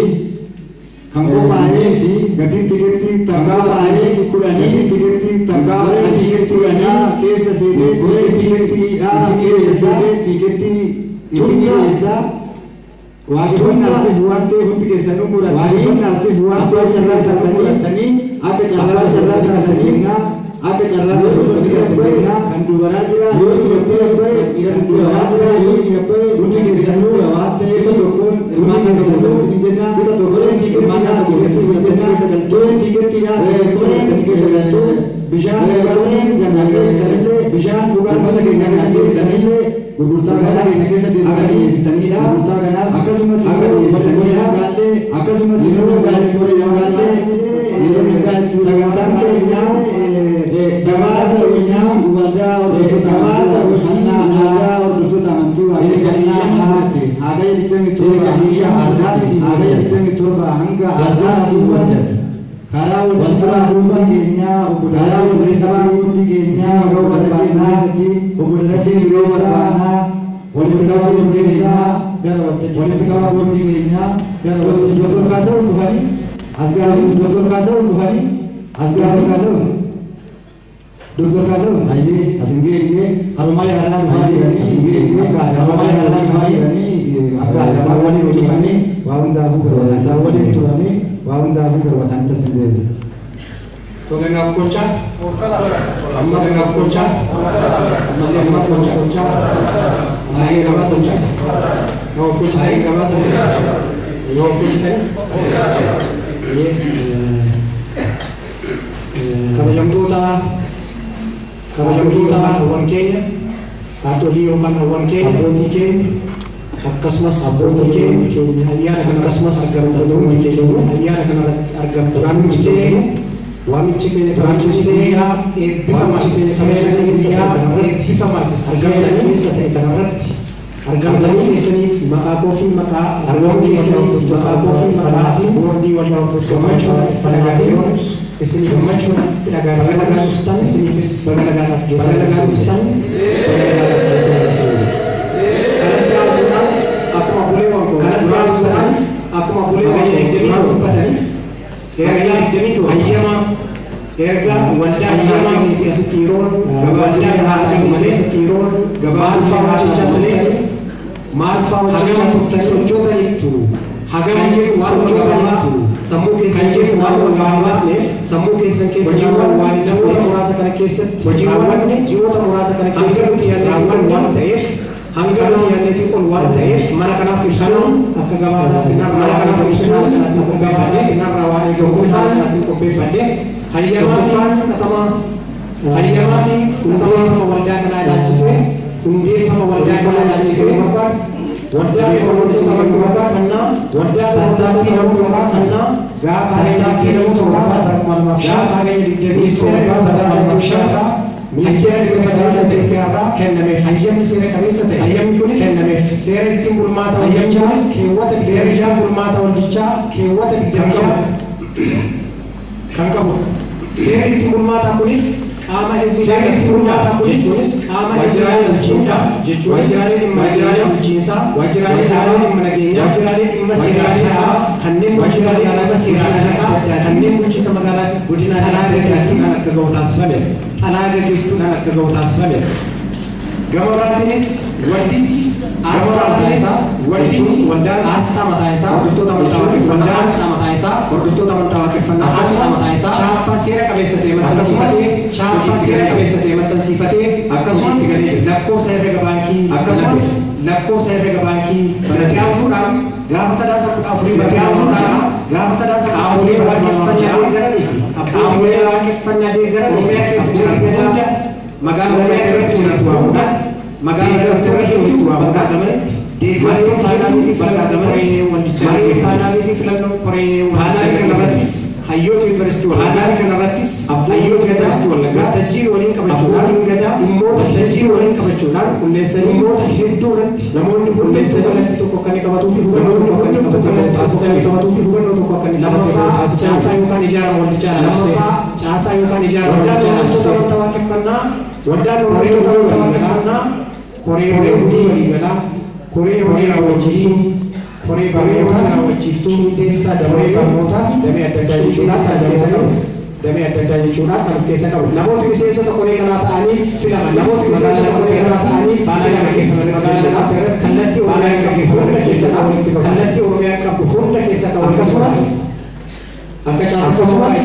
kan qophaa'ee fi gatiin tikeettii takkaa qarshii 10 gatiin tikeettii takkaa qarshii 10 keessa seenee koreen tikeettii keessa seenee tikeettii isin keessa waaqeffannaatiif waan ta'eef hundi keessanuu muratanii waaqeffannaatiif waan ta'eef carraa isaanii muratanii akka carraa carraa taatanii akka carraa taatanii kan dubaraa jira yoo dhiirotni bahe dhiira dubaraa jira yoo dhiira bahe hundi keessanuu waan ta'eef tokkoon ilmaan keessanuu isin jenna bifa tokkoon hirmaannaa tikeettii fudhatanii keessa galtoo tikeettiidha koreen keessa galtoo bishaan dhugaatiin ganna keessanillee bishaan dhugaatii keenya keessanillee gurgurtaa kana keenya keessa deemtanii dhiyeessitanidha. Gurgurtaa kanaaf akkasumas akka dhiyeessitanidha. Akkasumas yeroo gaarii yeroo gaarii yeroo gaarii sagantaan keenya gabaasa hojii waldaa hordoftoota gabaasa hojii waldaa hordoftoota amantii waaqeffannaa hagaya 27 hanga har'aatti hagaya 27 hanga har'aatti hojjeta. Karaa walduraa duuba keenyaa obbo Karaa walduraa hundi keenyaa yeroo barbaannaa obbo Darasee yeroo barbaannaa walitti qabaa boordii keenyaa gara walitti qabaa boordii keenyaa gara Doktor Kaasawun dhufanii as gara Doktor Kaasawun dhufanii as gara Kaasawun Doktor Kaasawun hayyee as hin geenye harumaa yaalaa dhufaa jiranii as hin geenye akka harumaa yaalaa dhufaa jiranii akka isaan waliin turanii waa hundaafuu barbaada isaan waliin turanii waa hundaafuu barbaadan tasin deebisa. Tole naaf kolchaa ammas naaf kolchaa ammallee ammas naaf kolchaa ammallee ammas naaf kolchaa naaf kolchaa ammas naaf kolchaa. Kabajamtoota kabajamtoota hawwan keenya haadholii yookaan hawwan keenya abbootii keenya akkasumas abbootii keenya ayyaana kana akkasumas argamtoonni hundi keessanuu ayyaana kanarratti argamtoonni dursee waamichi keenya duraan dursee eebbifamaa eebbifamaa argamtanii keessa ta'e kanarratti argamtanii keessaniif maqaa koo fi maqaa argamuu keessaniif maqaa koo fi maqaa boordii waldaa gammachuu dhagaatee isiniif gammachuu dhagaatee nagaa dhuftan isiniifis baga nagaan as geessan nagaa dhuftan baga nagaan as geessan. Kanatti aansuudhaan akkuma buleewwan koo kanatti aansuudhaan akkuma buleewwan koo dubbatanii ergaa hayyama ergaa waldaa hayyamaa keessatti yeroon waldaa argamu malee yeroon maal fa'aa hojjechaa ture maal fa'aa hojjechaa turtan sochootaniittu hagam jedhu sochootaniittu sammuu keessan keessa waan gabaabneef sammuu keessan keessa hojiiwwan waan ji'oota muraasa kana keessatti hojiiwwan ji'oota muraasa kana keessatti raawwanne waan ta'eef hanga nuti yaadneetiin ol waan ta'eef mana kanaaf ibsuun akka gabaasaatti mana kanaaf ibsuun akka gabaasaatti narraa waan eegamu kanaatiin qopheeffadhe hayyamaa fi fudhatama hayyamaa fi hundeeffama waldaa kanaa ilaalchisee hundeeffama waldaa kanaa ilaalchisee waldaa hordoftoota amantii waaqeffannaa waldaa tattaaffii namoota muraasannaa gaafa tattaaffii namoota muraasa gaafa hagaya 27 ministeera seera qabeessa Itoophiyaarraa kennameef hayyamni seera qabeessa ta'e hayyamni kunis kennameef seera ittiin bulmaata waldichaa keewwata seera ittiin bulmaata waldichaa keewwata 26 kan qabu seera ittiin bulmaataa kunis qaama seera ittiin bulmaataa kunis qaama waajjiraalee bulchiinsaa jechuun waajjiraalee dhimma waajjiraalee bulchiinsaa waajjiraalee dhimma nageenyaa waajjiraalee dhimma seeraa kanneen bulchiinsa magaalaa seeraa kanneen bulchiinsa magaalaa godina xalaa gaggeessuudhaan akka ga'u taasifame xalaa gaggeessuudhaan akka ga'u taasifame. Gama biraatiinis waldichi waldaan asxaa mataa isaa hordoftoota amantaa waaqeffannaa asxaa mataa isaa hordoftoota amantaa waaqeffannaa asxaa mataa isaa chaappaa seera qabeessa ta'e maxxansiifatee chaappaa seera qabeessa ta'e maxxansiifatee akkasumas lakkoofsa herrega baankii akkasumas lakkoofsa herrega baankii banatee aansuudhaan gaafa 14 banatee aansuudhaan gaafa 4 qaamolee waaqeffannaa deeggaranii fi qaamolee waaqeffannaa deeggaranii Oromiyaa keessa jiran hunda magaalaa Oromiyaa keessa jiran hunda magaalaa hedduu bakka argamanitti deeggartoota fi bakka argamanitti maree faanaa fi filannoo koree waldichaa kanarrattis hayyoota yuunivarsiitii Wallaggaa kanarrattis hayyoota yuunivarsiitii Wallaggaa waltajjii waliin qabachuudhaan gadaa dhimmoota waltajjii waliin qabachuudhaan qulleessanii dhimmoota hedduu irratti namoonni qulleessanii irratti tokko akka inni qabatuu fi hubannoo tokko akka inni taasisanii qabatuu fi hubannoo tokko akka inni lammaffaa caasaa yookaan ijaarama waldichaa lammaffaa caasaa yookaan ijaarama waldichaa amantaa waaqeffannaa waldaan hordoftoota amantaa waaqeffannaa koree hojii waliigalaa koree hojii raawwachiiftuu koree barnootaa raawwachiiftuu hundeessaa damee barnootaa fi damee adda addaa jechuudha kan of keessa qabu damee adda addaa jechuudha kan of keessa qabu namoota miseensota koree kanaa ta'anii filaman namoota miseensota koree kanaa ta'anii filaman keessa magaalaa kallattii Oromiyaa qabdu hunda keessa qabu kallattii Oromiyaa qabdu hunda keessa qabu akkasumas akka caasaa akkasumas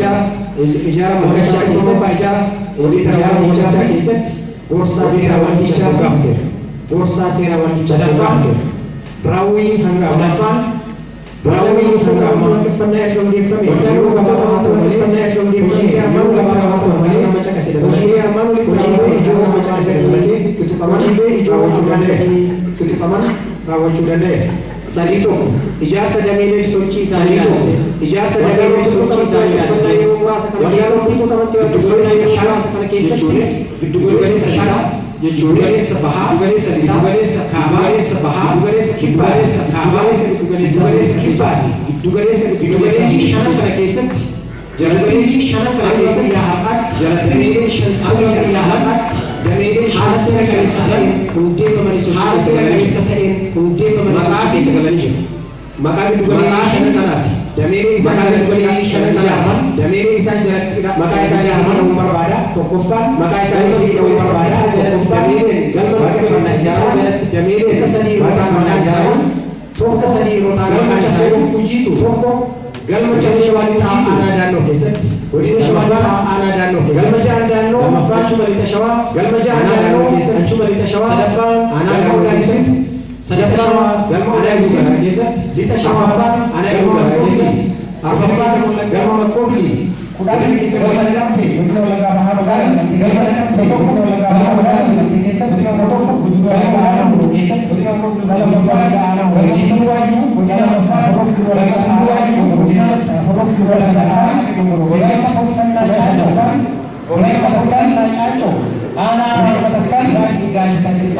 ijaarama akka caasaa keessatti ijaarama hojii ijaarama keessatti gorsaa seera waldichaa gaafateera. Gorsaa seera waldichaa gaafateera. Raawwii hanga sadaffaan raawwii hanga ammaa waaqeffannaa erga hundeeffame yeroo gabaabaa haa ta'u malee hojiilee armaan olii haa ta'u malee nama caqase dabalatee hojiilee armaan olii hojiilee ijoo nama caqase dabalatee tuttuqaman hojiilee ijoo raawwachuu danda'e tuttuqaman raawwachuu danda'e. 3 ijaarsa dameelee sochii isaanii ilaalchise ijaarsa dameelee sochii isaanii ilaalchise yeroo muraasa kana keessatti jechuunis giddugaleessa shanaa jechuunis bahaa giddugaleessa lixaa giddugaleessa kaabaa giddugaleessa bahaa giddugaleessa kibbaa kaabaa giddugaleessa kibbaa fi giddugaleessa shanan kana keessatti jalatti shanan kana keessatti har'aatti jalatti shan har'aatti dameelee haala seera qabeessa ta'een hundeeffamanii haala seera qabeessa ta'een hundeeffamanii maqaa keessa galanii jiru. Maqaa giddugaleessa shanan kanaati. Dameelee isaan giddugaleessa shanan ijaaraman dameelee isaan jalatti maqaa isaan ijaaraman ta'uu barbaada. Tokkoffaan maqaa isaan ta'uu barbaada. Tokkoffaan dameeleen galma waaqeffannaa ijaaraman jalatti dameeleen akka sadii yeroo ta'an maqaan isaanii tokko sadii yeroo ta'an maqaan isaanii hojiitu tokko galma shawaa lixaa aanaa daannoo keessatti godina shawaa lixaa aanaa daannoo keessatti galma ja'a daannoo lammaffaa achuma lixa shawaa galma ja'a daannoo keessatti achuma lixa shawaa sadaffaa aanaa daannoo keessatti sadaffaa galma aanaa daannoo keessatti lixa shawaa aanaa daannoo keessatti arfaffaa galma makkoofii kudhan galma lamte godina Wallaggaa Bahaa magaalaa Naqamtee keessatti tokko Wallaggaa Bahaa magaalaa Naqamtee keessatti tokko godina Wallaggaa Aanaa keessatti godina lammaffaa Aanaa keessatti waayyuu godina lammaffaa Wallaggaa waayyuu godina godina sadaffaa godina tokkoffannaa caaccoo godina tokkoffannaa caaccoo aanaa matakkaan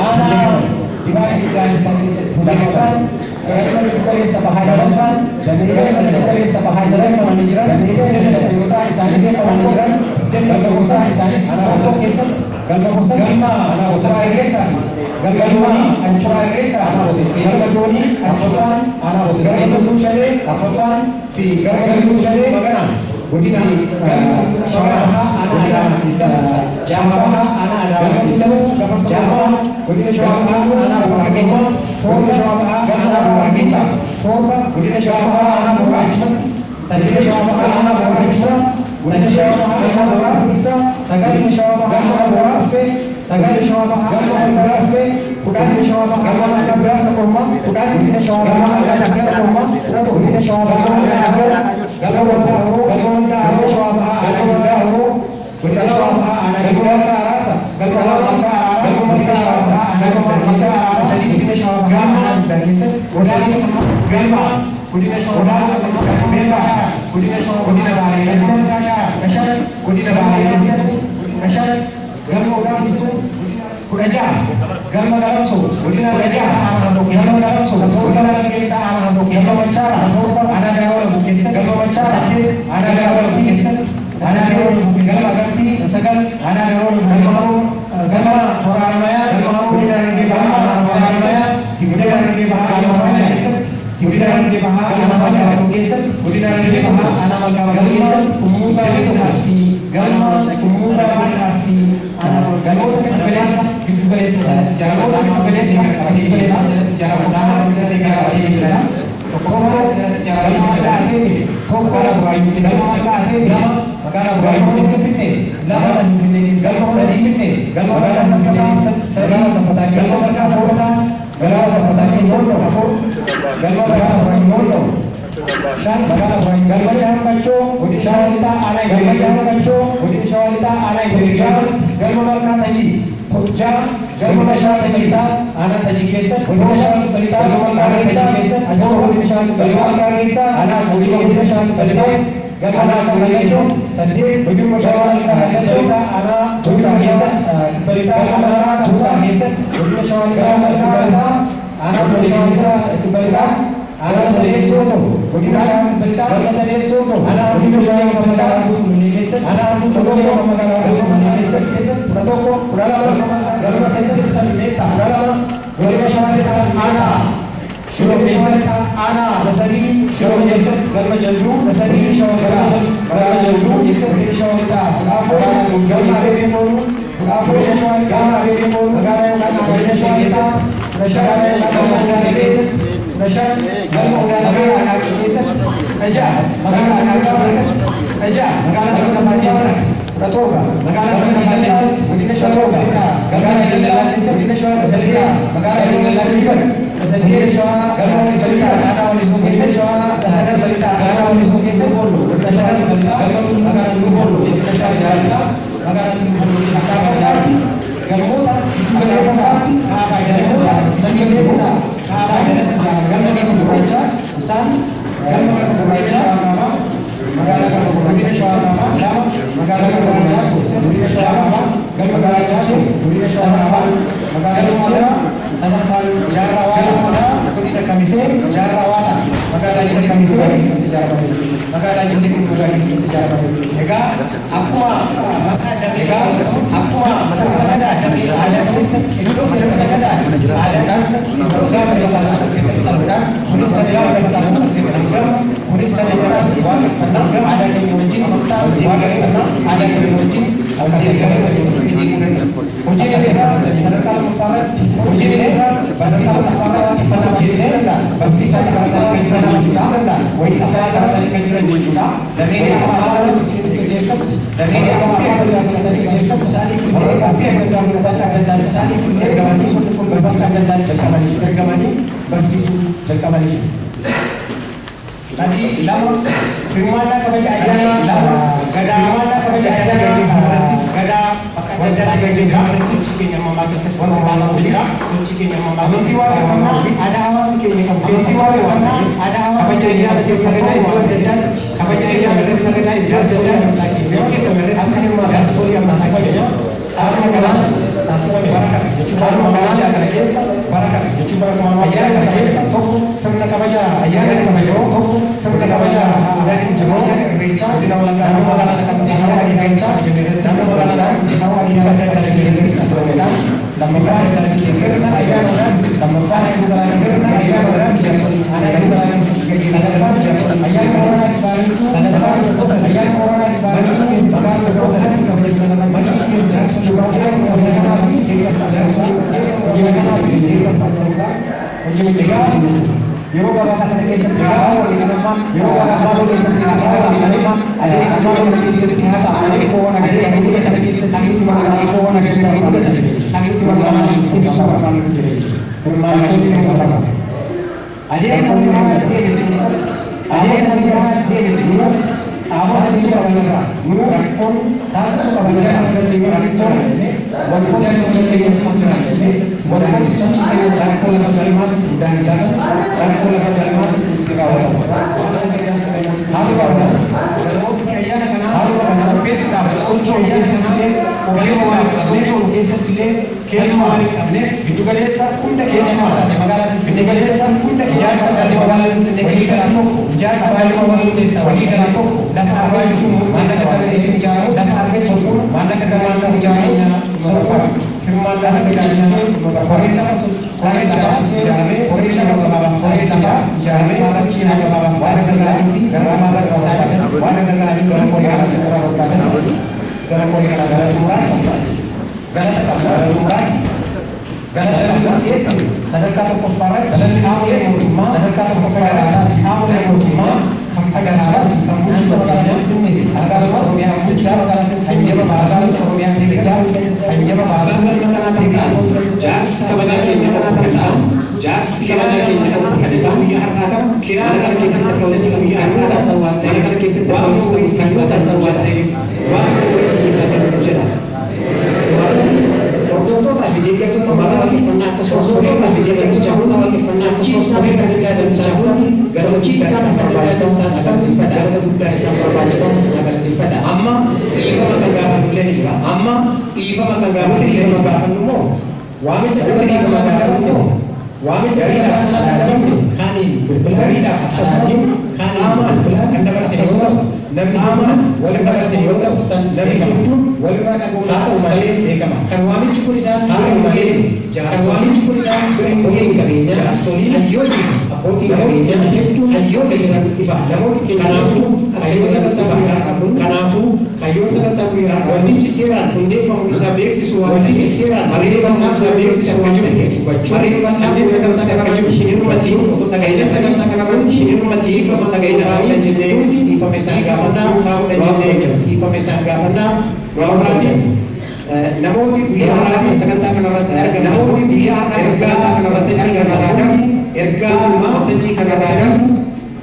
aanaa dibaabee gaazexaa keessatti lammaffaan galma giddugaleessa bahaa jalaffaan galma giddugaleessa bahaa jalaffamanii jiran galma isaanis qabamanii jiran galma gosaa isaanis gosa keessatti galma gosa galma gosa keessa galma ancuraa keessa galma doonii afafaan galma duushalee afafaan fi galma duushalee magana godina shawaa bahaa aanaa adaama keessatti jaafaa bahaa aanaa adaama keessatti jaafaa godina shawaa bahaa aanaa booraa keessatti torba shawaa bahaa aanaa booraa keessatti torba godina shawaa bahaa aanaa booraa keessatti saddeet shawaa bahaa aanaa booraa keessatti godina shawaa bahaa aanaa booraa keessatti sagal shawaa bahaa aanaa booraa dhufe sagal shawaa bahaa aanaa booraa dhufe kudhan shawaa bahaa aanaa booraa sakorma kudhan godina shawaa bahaa aanaa booraa sakorma kudha tokko godina shawaa bahaa aanaa booraa galma waldaa horoo galma waldaa horoo shawaa bahaa aanaa waldaa horoo godina shawaa bahaa aanaa waldaa araarsa galma waldaa araarsa galma waldaa araarsa galma waldaa araarsa sadii godina shawaa bahaa aanaa waldaa keessatti gosa galma godina shawaa bahaa meelba godina shawaa godina baalee keessatti godina baalee keessatti shan galma waldaa keessatti kudha ja'a galma galamsoo godina kudha ja'a galma galamsoo torba galma machaara torba aanaa daawwa lamu keessatti galma machaara saddeet aanaa daawwa lamu keessatti aanaa daawwa lamu galma galtii sagal aanaa daawwa lamu keessatti galma horaaramayaa godina harargee bahaa horaaramayaa godina harargee bahaa aanaa keessatti godina harargee bahaa aanaa keessatti godina harargee bahaa aanaa malkaa keessatti umuutaa arsii galma umuutaa arsii galmoota giddugaleessa galeessa jalatti ijaaramuudha. Giddu galeessa giddu galeessa jalatti ijaaramuudha. Qabatee jira. Tokkoffaa jalatti ijaaramuu ta'ee tokko Buraayyuu keessatti ta'ee lama magaalaa Buraayyuu keessatti lama Finfinnee keessatti sadii Finfinnee galma magaalaa Finfinnee keessatti sadii Sabbataa keessatti magaalaa Sabbataa magaalaa Sabbataa keessatti afur galma magaalaa Sabbataa keessatti shan magaalaa Buraayyuu galma Jaarmachoo godina Shawaa Lixaa aanaa galma Jaarmachoo godina Shawaa Lixaa aanaa keessatti galma Malkaa Tajii ja'a galma Shawaa Lixaa aanaa Tajii keessatti godina Shawaa Lixaa galma Malkaa keessatti torba godina Shawaa galma Malkaa keessaa aanaa Soojii godina Shawaa Lixaa galma Malkaa keessatti saddeet godina Shawaa Lixaa aanaa Tuusaa keessatti Lixaa galma Malkaa Tuusaa keessatti godina Shawaa Lixaa Malkaa aanaa Tuusaa keessatti Lixaa aanaa saddeet sootoo godina Shawaa Lixaa galma saddeet sootoo aanaa godina Shawaa Lixaa Finfinnee keessatti aanaa tokko magaalaa Finfinnee keessatti 11 12 galma saddeet 12 godina Shawaa Lixaa aanaa Shiroo Shawaa Lixaa aanaa sadii Shiroo keessatti galma Jalduu sadii Shawaa Lixaa magaalaa Jalduu keessatti godina Shawaa Lixaa afur galma Abeebee Mooluu afur Shawaa Lixaa Abeebee Mooluu magaalaa godina Shawaa Lixaa shan galma Odaa keessatti shan galma Odaa magaalaa Aqaaqii keessatti ja'a magaalaa Aqaaqii keessatti ja'a magaalaa Sabbataa keessatti 17 magaalaa Sabbataa keessatti godina Shawaa Lixaa magaalaa Daldalaa keessatti godina Shawaa Lixaa magaalaa Daldalaa keessatti saddeet Shawaa galma Lixaa aanaa Walisoo keessatti Shawaa sagal Lixaa aanaa Walisoo keessatti godina sagal Lixaa galma magaalaa Tulluu Booloo keessatti Shawaa Lixaa magaalaa Tulluu Booloo keessatti galmoota giddu galeessaatti kaabaa galmoota sadii keessa kaabaa jalatti galma galma gurraacha isaan galma galma gurraacha magaalaa galma gurraacha Shawaa lama magaalaa galma gurraacha godina Shawaa lama galma gurraacha godina Shawaa lama magaalaa gurraacha sadaffaan Jaarraa Waataa godina Kamisee Jaarraa Waataa magaalaa Jillee Kamisee keessatti ijaaramee jechuudha. Magaalaa Jillee Gurguddaa keessatti ijaaramee jechuudha. Egaa akkuma maqaa egaa akkuma sirna gadaa aadaa keessatti iddoo sirna gadaa aadaa keessatti iddoo sirna gadaa kunis kan agarsiisu kunis kan agarsiisu waaqeffannaa aadaa keenya wajjin amantaa waaqeffannaa aadaa keenya wajjin akka hojii sadarkaa lammaffaarratti hojii barsiisota afaan barsiisuu danda'a barsiisota baratanii kan jiran barsiisuu danda'a wayita isaa baratanii kan jiran jechuudha. Damee amma haala keessatti damee amma haala keessatti isaanii warra barsiisuu danda'an akka danda'an isaanii erga barsiisonni kun barsiisuu danda'an jalqabanii ergamanii barsiisuu jalqabanii jiru. Sadii lama hirmaannaa kabaja ayyaana lama gadaa hirmaannaa kabaja ayyaana gaggeeffamu gadaa bakka adda addaa jira. Sochii keenya ammaa keessatti wanti taasifamu jira. Sochii keenya ammaa keessatti waaqeffannaa aadaa hawaasni keenya qabu keessatti waaqeffannaa aadaa hawaasni keenya sirna gadaa iddoo adda addaatti kabaja ayyaana sirna gadaa jaarsolii amantaa keenya akka hirmaatan jaarsolii amantaa keenya haaluma kanaan taasifame bara kana jechuun haaluma kanaan kana keessa bara kana jechuun bara kuma ayyaana kana keessa tokko sirna kabaja ayyaana kabajoo tokko sirna kabaja aadaa jiruu irreechaa godina Wallaggaa naannoo magaalaa Naqamtee hawa irreechaa naannoo magaalaa hawa irreechaa lammaffaa sirna ayyaana lammaffaa sirna ayyaana sadaffaa ayyaana sadaffaa ayyaana yeroo gabaabaa kana keessatti yeroo gabaabaa keessatti adeemsa keessatti adeemsa kana keessatti keessumaa hin qabneef giddugaleessa hunda keessumaa taate magaalaa Finfinnee galeessa hunda ijaarsa taate magaalaa Finfinnee keessa tokko ijaarsa baay'ee walii galaa tokko lafa argachuun maallaqa kan ta'eef ijaaramus lafa argachuun maallaqa kan maallaqa ijaaramus soofama hirmaannaa ilaalchisee horii lafa horii ilaalchisee ijaaramee horii lafa horii lafa ijaaramee sochii lafa waan sagaalii fi gara maallaqa isaanis waan dhaga'anii gara qorii kana gara qorii kana gara xumuraatti galata qabna gara xumuraatti Sadarkaa tokkoffaa irratti qaamolee mootummaa sadarkaa tokkoffaa irratti qaamolee mootummaa kan fagaatas kan bulchiinsa magaalaa Finfinnee akkasumas bulchiinsa magaalaa Finfinnee hayyama baasuu Oromiyaa keessatti hayyama baasuu kanaa jaarsi kabajaa keenya kanaa kan ta'an jaarsi kabajaa keenya kanaa kan guyyaa har'aa kana kiraa kana keessatti akka walitti guyyaa har'aa taasisan waan ta'eef kana keessatti waan kunis kan yoo taasisan waan ta'eef waan kunis kan kennu jedha. Hordoftoota fi deeggartoota waaqeffannaa akkasumas hordoftoota fi deeggartoota waaqeffannaa akkasumas sagantichaa galmachii isaan barbaachisan taasisan galata guddaa isaan barbaachisan galateeffadha. Amma dhiifama kan gaafannu illee ni jira. Amma dhiifama kan gaafannu illee ni gaafannu immoo waamicha sagantaa dhiifama gaafannu immoo waamicha sagantaa xalaatiin kaaniin gariidhaaf akkasumas qaamaan kan dabarsine akkasumas namni hamaan walirra dabarsine yoo ta'u namni hedduun walirraa dhaga'uu haa ta'u malee beekama. Kan waamichi kun isaan haa ta'u malee kan waamichi kun isaan bira hin geenye qabeenya jaarsolii hayyoonni abbootii qabeenyaa hedduun hayyoota jiran ifa namooti kanaafuu kaayyoo sagantaa guyyaa har'aa kun kanaafuu kaayyoo sagantaa guyyaa har'aa waldichi seeraan hundeeffamuu isaa beeksisu waan waldichi seeraan hundeeffamuu isaa beeksisu waan ta'eef mariifannaa sagantaa kana jiru hin hirmatiin otoo dhaga'ina sagantaa kanarratti hin hirmatiin otoo dhaga'ina kan jennee hundi dhiifama isaan gaafannaa faa godhan jennee dhiifama isaan gaafannaa gaafannaa namooti guyyaa har'aatiin sagantaa kanarratti argaman namooti guyyaa har'aatiin sagantaa kanarratti argaman ergaa dhumaa waltajjii kanarraa darbu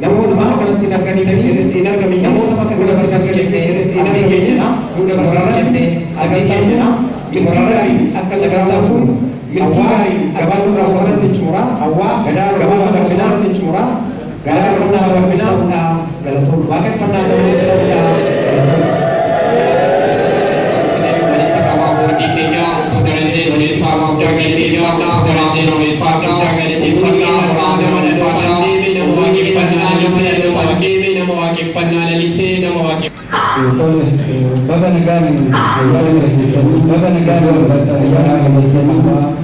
namoota bakka kanatti hin argamanii hin argamin namoota bakka kana barsiisan jennee hin argamina nu dabarsan jennee sagantaa keenya xumurarratti akka sagantaan kun milkii gaariin gabaasa irratti xumuraa hawaa gadaa gabaasa bal'inaa xumuraa galateeffannaa bal'inaa galatoon waaqeffannaa ta'uudhaa galatoon. Walitti qabaa boordii keenyaa obbo Darajjee Odeessaa Guddaa galateeffannaa Darajjee Odeessaa Guddaa galateeffannaa horaa nama dhaloota nama waaqeffannaa lalisee nama waaqeffannaa lalisee nama waaqeffannaa. Tole, baga nagaan ayyaana gaggeessanii baga nagaan ayyaana gaggeessanii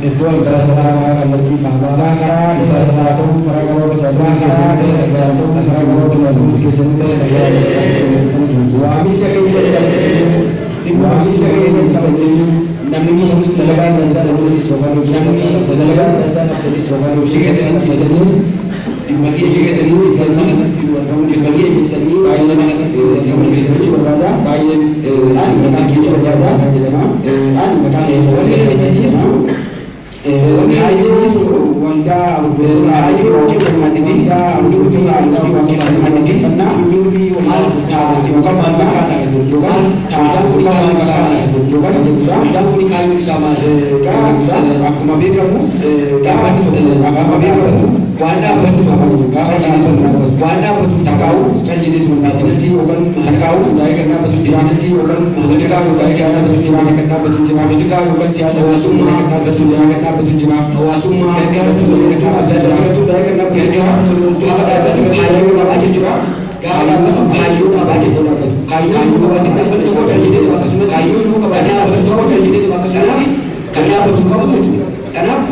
iddoo adda addaa kallattii kaabaa karaa dhiyeessaa ta'u karaa gabaabaa isaa keessanii ta'u karaa gabaabaa isaa keessanii ta'e ayyaana gaggeessanii waamicha keenya kabajanii waamicha keenya kabajanii namni dalagaa adda addaa dhabdanii soofaa namni dalagaa adda addaa dhabdanii soofaa hojii keessanii hojjetanii dhimma keessanii galma kanatti argamu keessanii hojjetanii baay'ee nama kanatti isin barbaada baay'ee isin barbaada jedhama ani maqaan waldaa kaayyoo waaqeffannaatii fi fuuldurri waaqeffannaa fuuldurri maal yookaan maal fakkaata kan jedhu yookaan waldaan kun kaayyoon isaa maal kan jedhu yookaan waldaan kun kaayyoon isaa maal akkuma beekamu dhaabbanni tokko akkuma beekamu waan dhaabbanni tokko gaafa jireetu dhaabbatu waan dhaabbatu takkaa'u cal jireetu biizinasii yookaan takkaa'u hundaa'ee kan dhaabbatu biizinasii yookaan poolitikaa yookaan siyaasa jira kan dhaabbatu jira poolitikaa yookaan siyaasa hawaasummaa kan dhaabbatu jira kan dhaabbatu jira hawaasummaa gargaarsa tola kan dhaabbatu jira kan dhaabbatu gargaarsa tola gaafa dhaabbatu kaayyoo dhaabbatu jira gaafa dhaabbatu kaayyoo dhaabbatu dhaabbatu kaayyoo qabaate dhaabbatu tokko cal jireetu akkasuma kaayyoo qabaate dhaabbatu tokko cal jireetu akkasuma kan dhaabbatu qabu jechuudha kanaaf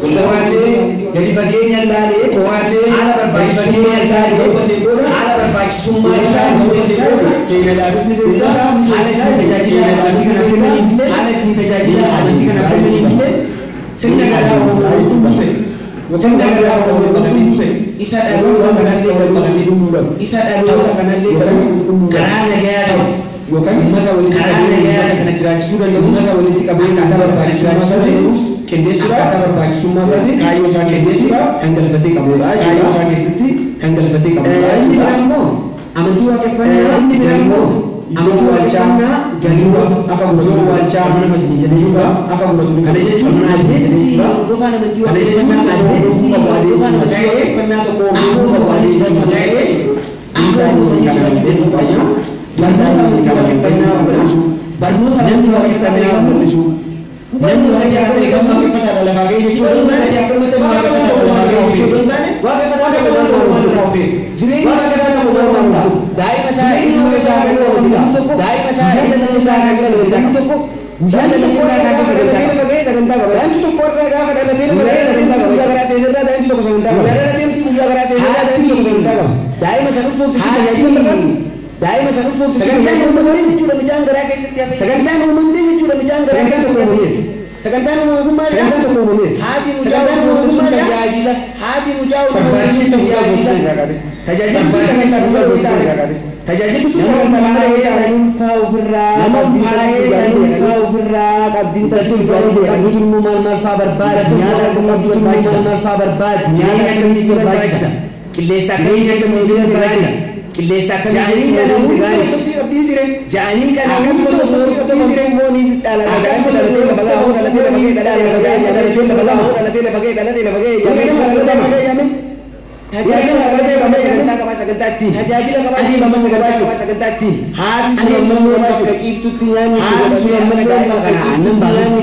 Qo'atee gadi fageenya ilaalee qo'atee haala barbaachisummaa isaa hubatee booda haala barbaachisummaa isaa hubatee booda seenaadhaafis ni teessa haala ittiin tajaajila amantii kana kennanii haala ittiin tajaajila amantii kana kennanii sirna gadaa Oromoo ta'e sirna gadaa Oromoo bakatee isa dhaloota kanallee wal bakatee dhumuudhaaf isa dhaloota kanallee karaa nagayaa ta'u yookaan uummata walitti qabee kana jiraachisuu danda'u uummata walitti qabee akkaataa barbaachisummaa danda'us qindeessuudhaaf akkaataa barbaachisummaa isaatiin kaayyoo isaa keessatti kan galfatee qabudha. Kaayyoo isaa keessatti kan galfatee qabudha. Inni biraa immoo amantii waaqeffannaa inni biraa immoo amantii waaqeffannaa gajuudha akka gurguratu waalchaa mana masnii jechuudha akka gurguratu kana jechuun adeemsi hordofaan amantii waaqeffannaa adeemsi hordofaan amantii waaqeffannaa tokko hordofuu qabu adeemsi ta'ee jechuudha. Barnoota namni waaqeffannaa bal'isu namni waaqeffannaa lafaa ga'e jechuudha. Jireenya daa'ima isaa daa'ima isaa tokko guyyaa tokko irraa kaasee sagantaa qaba. Daa'imti tokko irraa gaafa dhalatee sagantaa qaba. Guyyaa garaa seenerraa daa'imti tokko sagantaa qaba. Guyyaa dhalatee miti guyyaa garaa seenerraa daa'imti tokko sagantaa qaba. Daa'ima sana ulfoofti tajaajila barbaadu. Daa'ima sana ulfoofti sagantaan uumamee jechuudha mucaan garaa keessatti hafe. Sagantaan uumamee jechuudha mucaan garaa keessatti hafe. Sagantaan uumamee maal? Sagantaan tokko uumamee. Haati mucaa Tajaajila haati mucaa tajaajila tajaajila sagantaa sanuunfaa ofirraa nama ulfaa'ee ofirraa qabdiin taltuun immoo maal maal faa barbaada nyaata akkamitti barbaachisa maal faa barbaada nyaata akkamitti barbaachisa qilleensa akkamitti barbaachisa qilleensa akkamitti barbaachisa ja'anii kana akkasumas qabdii dire immoo ni dhala dhalatee lafa ga'ee dhalatee lafa ga'ee dhalatee lafa ga'ee dhalatee lafa ga'ee dhalatee lafa ga'ee tajaajila qabaa sagantaa qabaa sagantaa ittiin tajaajila qabaa sagantaa qabaa sagantaa ittiin haati sun ammallee bakka ciiftutti nyaanni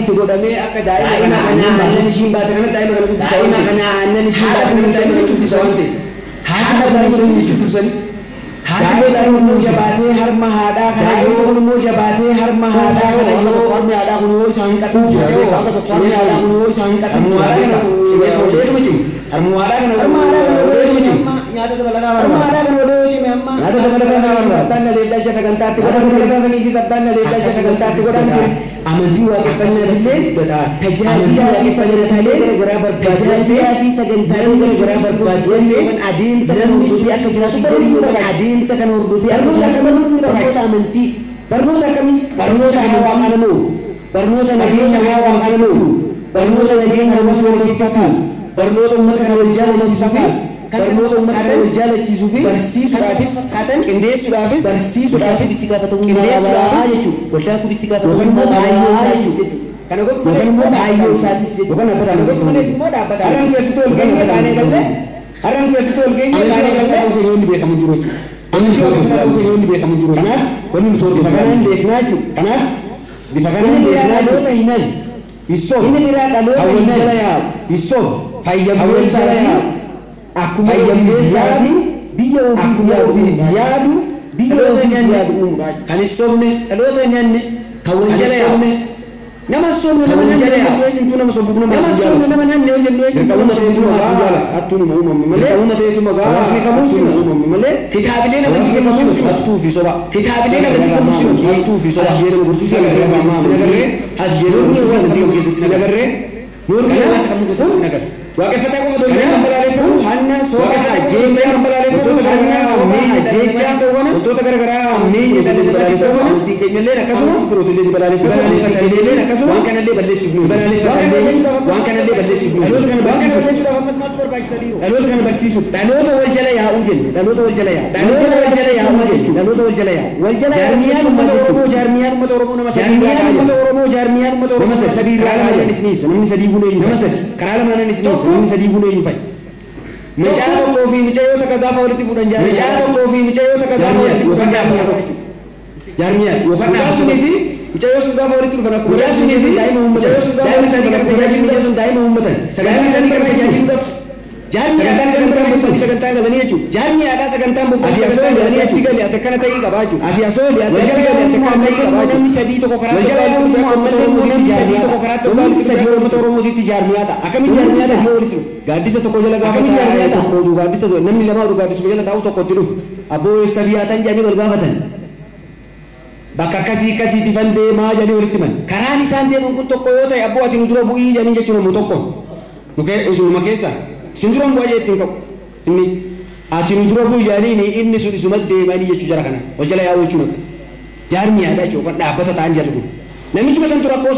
itti godhamee akka daa'ima kana aannan ishiin baate kana daa'ima kana guddisa daa'ima kana aannan ishiin baate kana daa'ima kana guddisa waan ta'eef haati daa'ima kana guddisanii haati daa'ima immoo jabaatee harma haadhaa kana yoo immoo jabaatee harma haadhaa kana yoo harmi haadhaa kun yoo isaan qatuu jira akka tokko harmi haadhaa kun yoo isaan qatuu jira cimee tooleetuma cimu harma haadhaa kana harma haadhaa kana odeetuma cimu nyaata dabalataa harma haadhaa kana odee cime amma nyaata dabalataa harma abbaan na leellalcha sagantaatti godhan abbaan na leellalcha sagantaatti godhan amantii waaqeffannaa tajaajila fi sagantaalee garaa barbaadee fi sagantaalee garaa barbaadee adeemsa kan hordofee akka jiraatu adeemsa kan hordofee barnoota amantii barnoota akkamii barnoota hawaa namoo barnoota nageenya hawaa namoo barnoota nageenya hawaasa keessaa kaasu barnoota uummata kana wal jaalachiisuu fi barnoota uummata kana wal jaalachiisuu fi barsiisuudhaafis qindeessuudhaafis barsiisuudhaafis itti gaafatamummaa jechuudha. Waldaa kun itti gaafatamummaa jechuudha. Kana godhu malee immoo kaayyoo isaatis jechuudha. Kana godhu malees immoo dhaabbata. Har'a nu keessatti wal geenye kaanee galle har'a nu keessatti wal geenye kaanee galle wanni beekamu jiru jechuudha. Amantii waaqeffannaa wanni beekamu jiru. Kanaaf wanni nuti bifa kanaan beeknaa jechuudha. Kanaaf bifa kanaan beeknaa dhaloota himan Isoo inni dhiiraa dhaloota himan isoo fayyamuu akkuma fayyamuu biyya ofiif yaadu biyya ofiif yaadu uumuudha. Kan hin soofne dhaloota hin nyaanne kan wal jala yaa'u nama soofne nama jala yaa'u eenyutu nama soofne nama soofne nama nyaanne yoo jennu eenyutu nama soofne nama jaala attuun uumame malee nama ta'etu magaa hawaasni kamuu sima uumame malee kitaabilee nama jige sima attuu fi soba kitaabilee nama jige sima attuu fi soba as jedhamu gursuu sinagarree as jedhamu gursuu sinagarree nuurri hawaasa kamuu gosa sinagarree waaqeffataa qofa otoo hin balaaleffatu hanna soba ajjeecha wantoota garaagaraa ajjeecha wantoota garaagaraa balaaleffatu amantii keenyallee akkasuma birootillee ni balaaleffatu amantii akkasuma waan kanallee balleessuuf nu waan kanallee balleessuuf nu dhaloota kana barsiisuuf ammas maaltu barbaachisa dhiiroo dhaloota kana barsiisuuf dhaloota wal jala yaa'uu jenne dhaloota wal jala yaa'u dhaloota wal jala yaa'uu jechuudha dhaloota wal jala yaa'u wal jala jaarmiyaan uummata Oromoo jaarmiyaan uummata Oromoo nama sadii jaarmiyaan uummata Oromoo jaarmiyaan uummata Oromoo nama sadii karaa lamaan isin ibsa namni sadii kun eenyu nama sadii karaa lamaan isin ibsa namni sadii kun eenyu fa'i Mucaa tokkoo fi mucayyoo takka gaafa walitti fuudhan jaarmiyaa mucaa tokkoo fi mucayyoo takka gaafa walitti fuudhan jaarmiyaa jaarmiyaa yookaan mucaa sunii fi mucayyoo sun gaafa walitti dhufan akkuma mucaa sunii fi daa'ima uummatan daa'ima isaanii gara tajaajiluudhaaf sun daa'ima uummatan sagantaa isaanii gara tajaajiluudhaaf jaarmiyaa sagantaa sagantaa galanii jechuudha jaarmiyaadhaa sagantaan bobba'anii sagantaa galanii achi galee ati akkana ta'ii qabaa jechuudha ati asoo ati achi galee ati akkana ta'ii qabaa jechuudha namni sadii tokko karaa tokko karaa tokko namni sadii uummata Oromootitti jaarmiyaa ta'a akkamitti jaarmiyaa ta'a walitti dhufu gaaddisa tokko jala gaafa jaarmiyaa tokko gaaddisa namni lama gaaddisa jala taa'u tokkotti dhufu abboo eessa biyyaatan jedhanii wal gaafatan bakka akkasii akkasiitti fan deemaa jedhanii walitti himan karaan isaan deeman kun tokko yoo ta'e abboo ati nu dura bu'ii jedhanii jechuun immoo tokko nu keessa isin dura bu'aa jee ittiin qabu inni ati nu dura bu'ii jedhanii inni sun isuma deemanii jechuu jara kana wal jala yaa'uu jechuun akkas jaarmiyaadha jechuun dhaabbata ta'an jarri kun namichuma santu rakkoo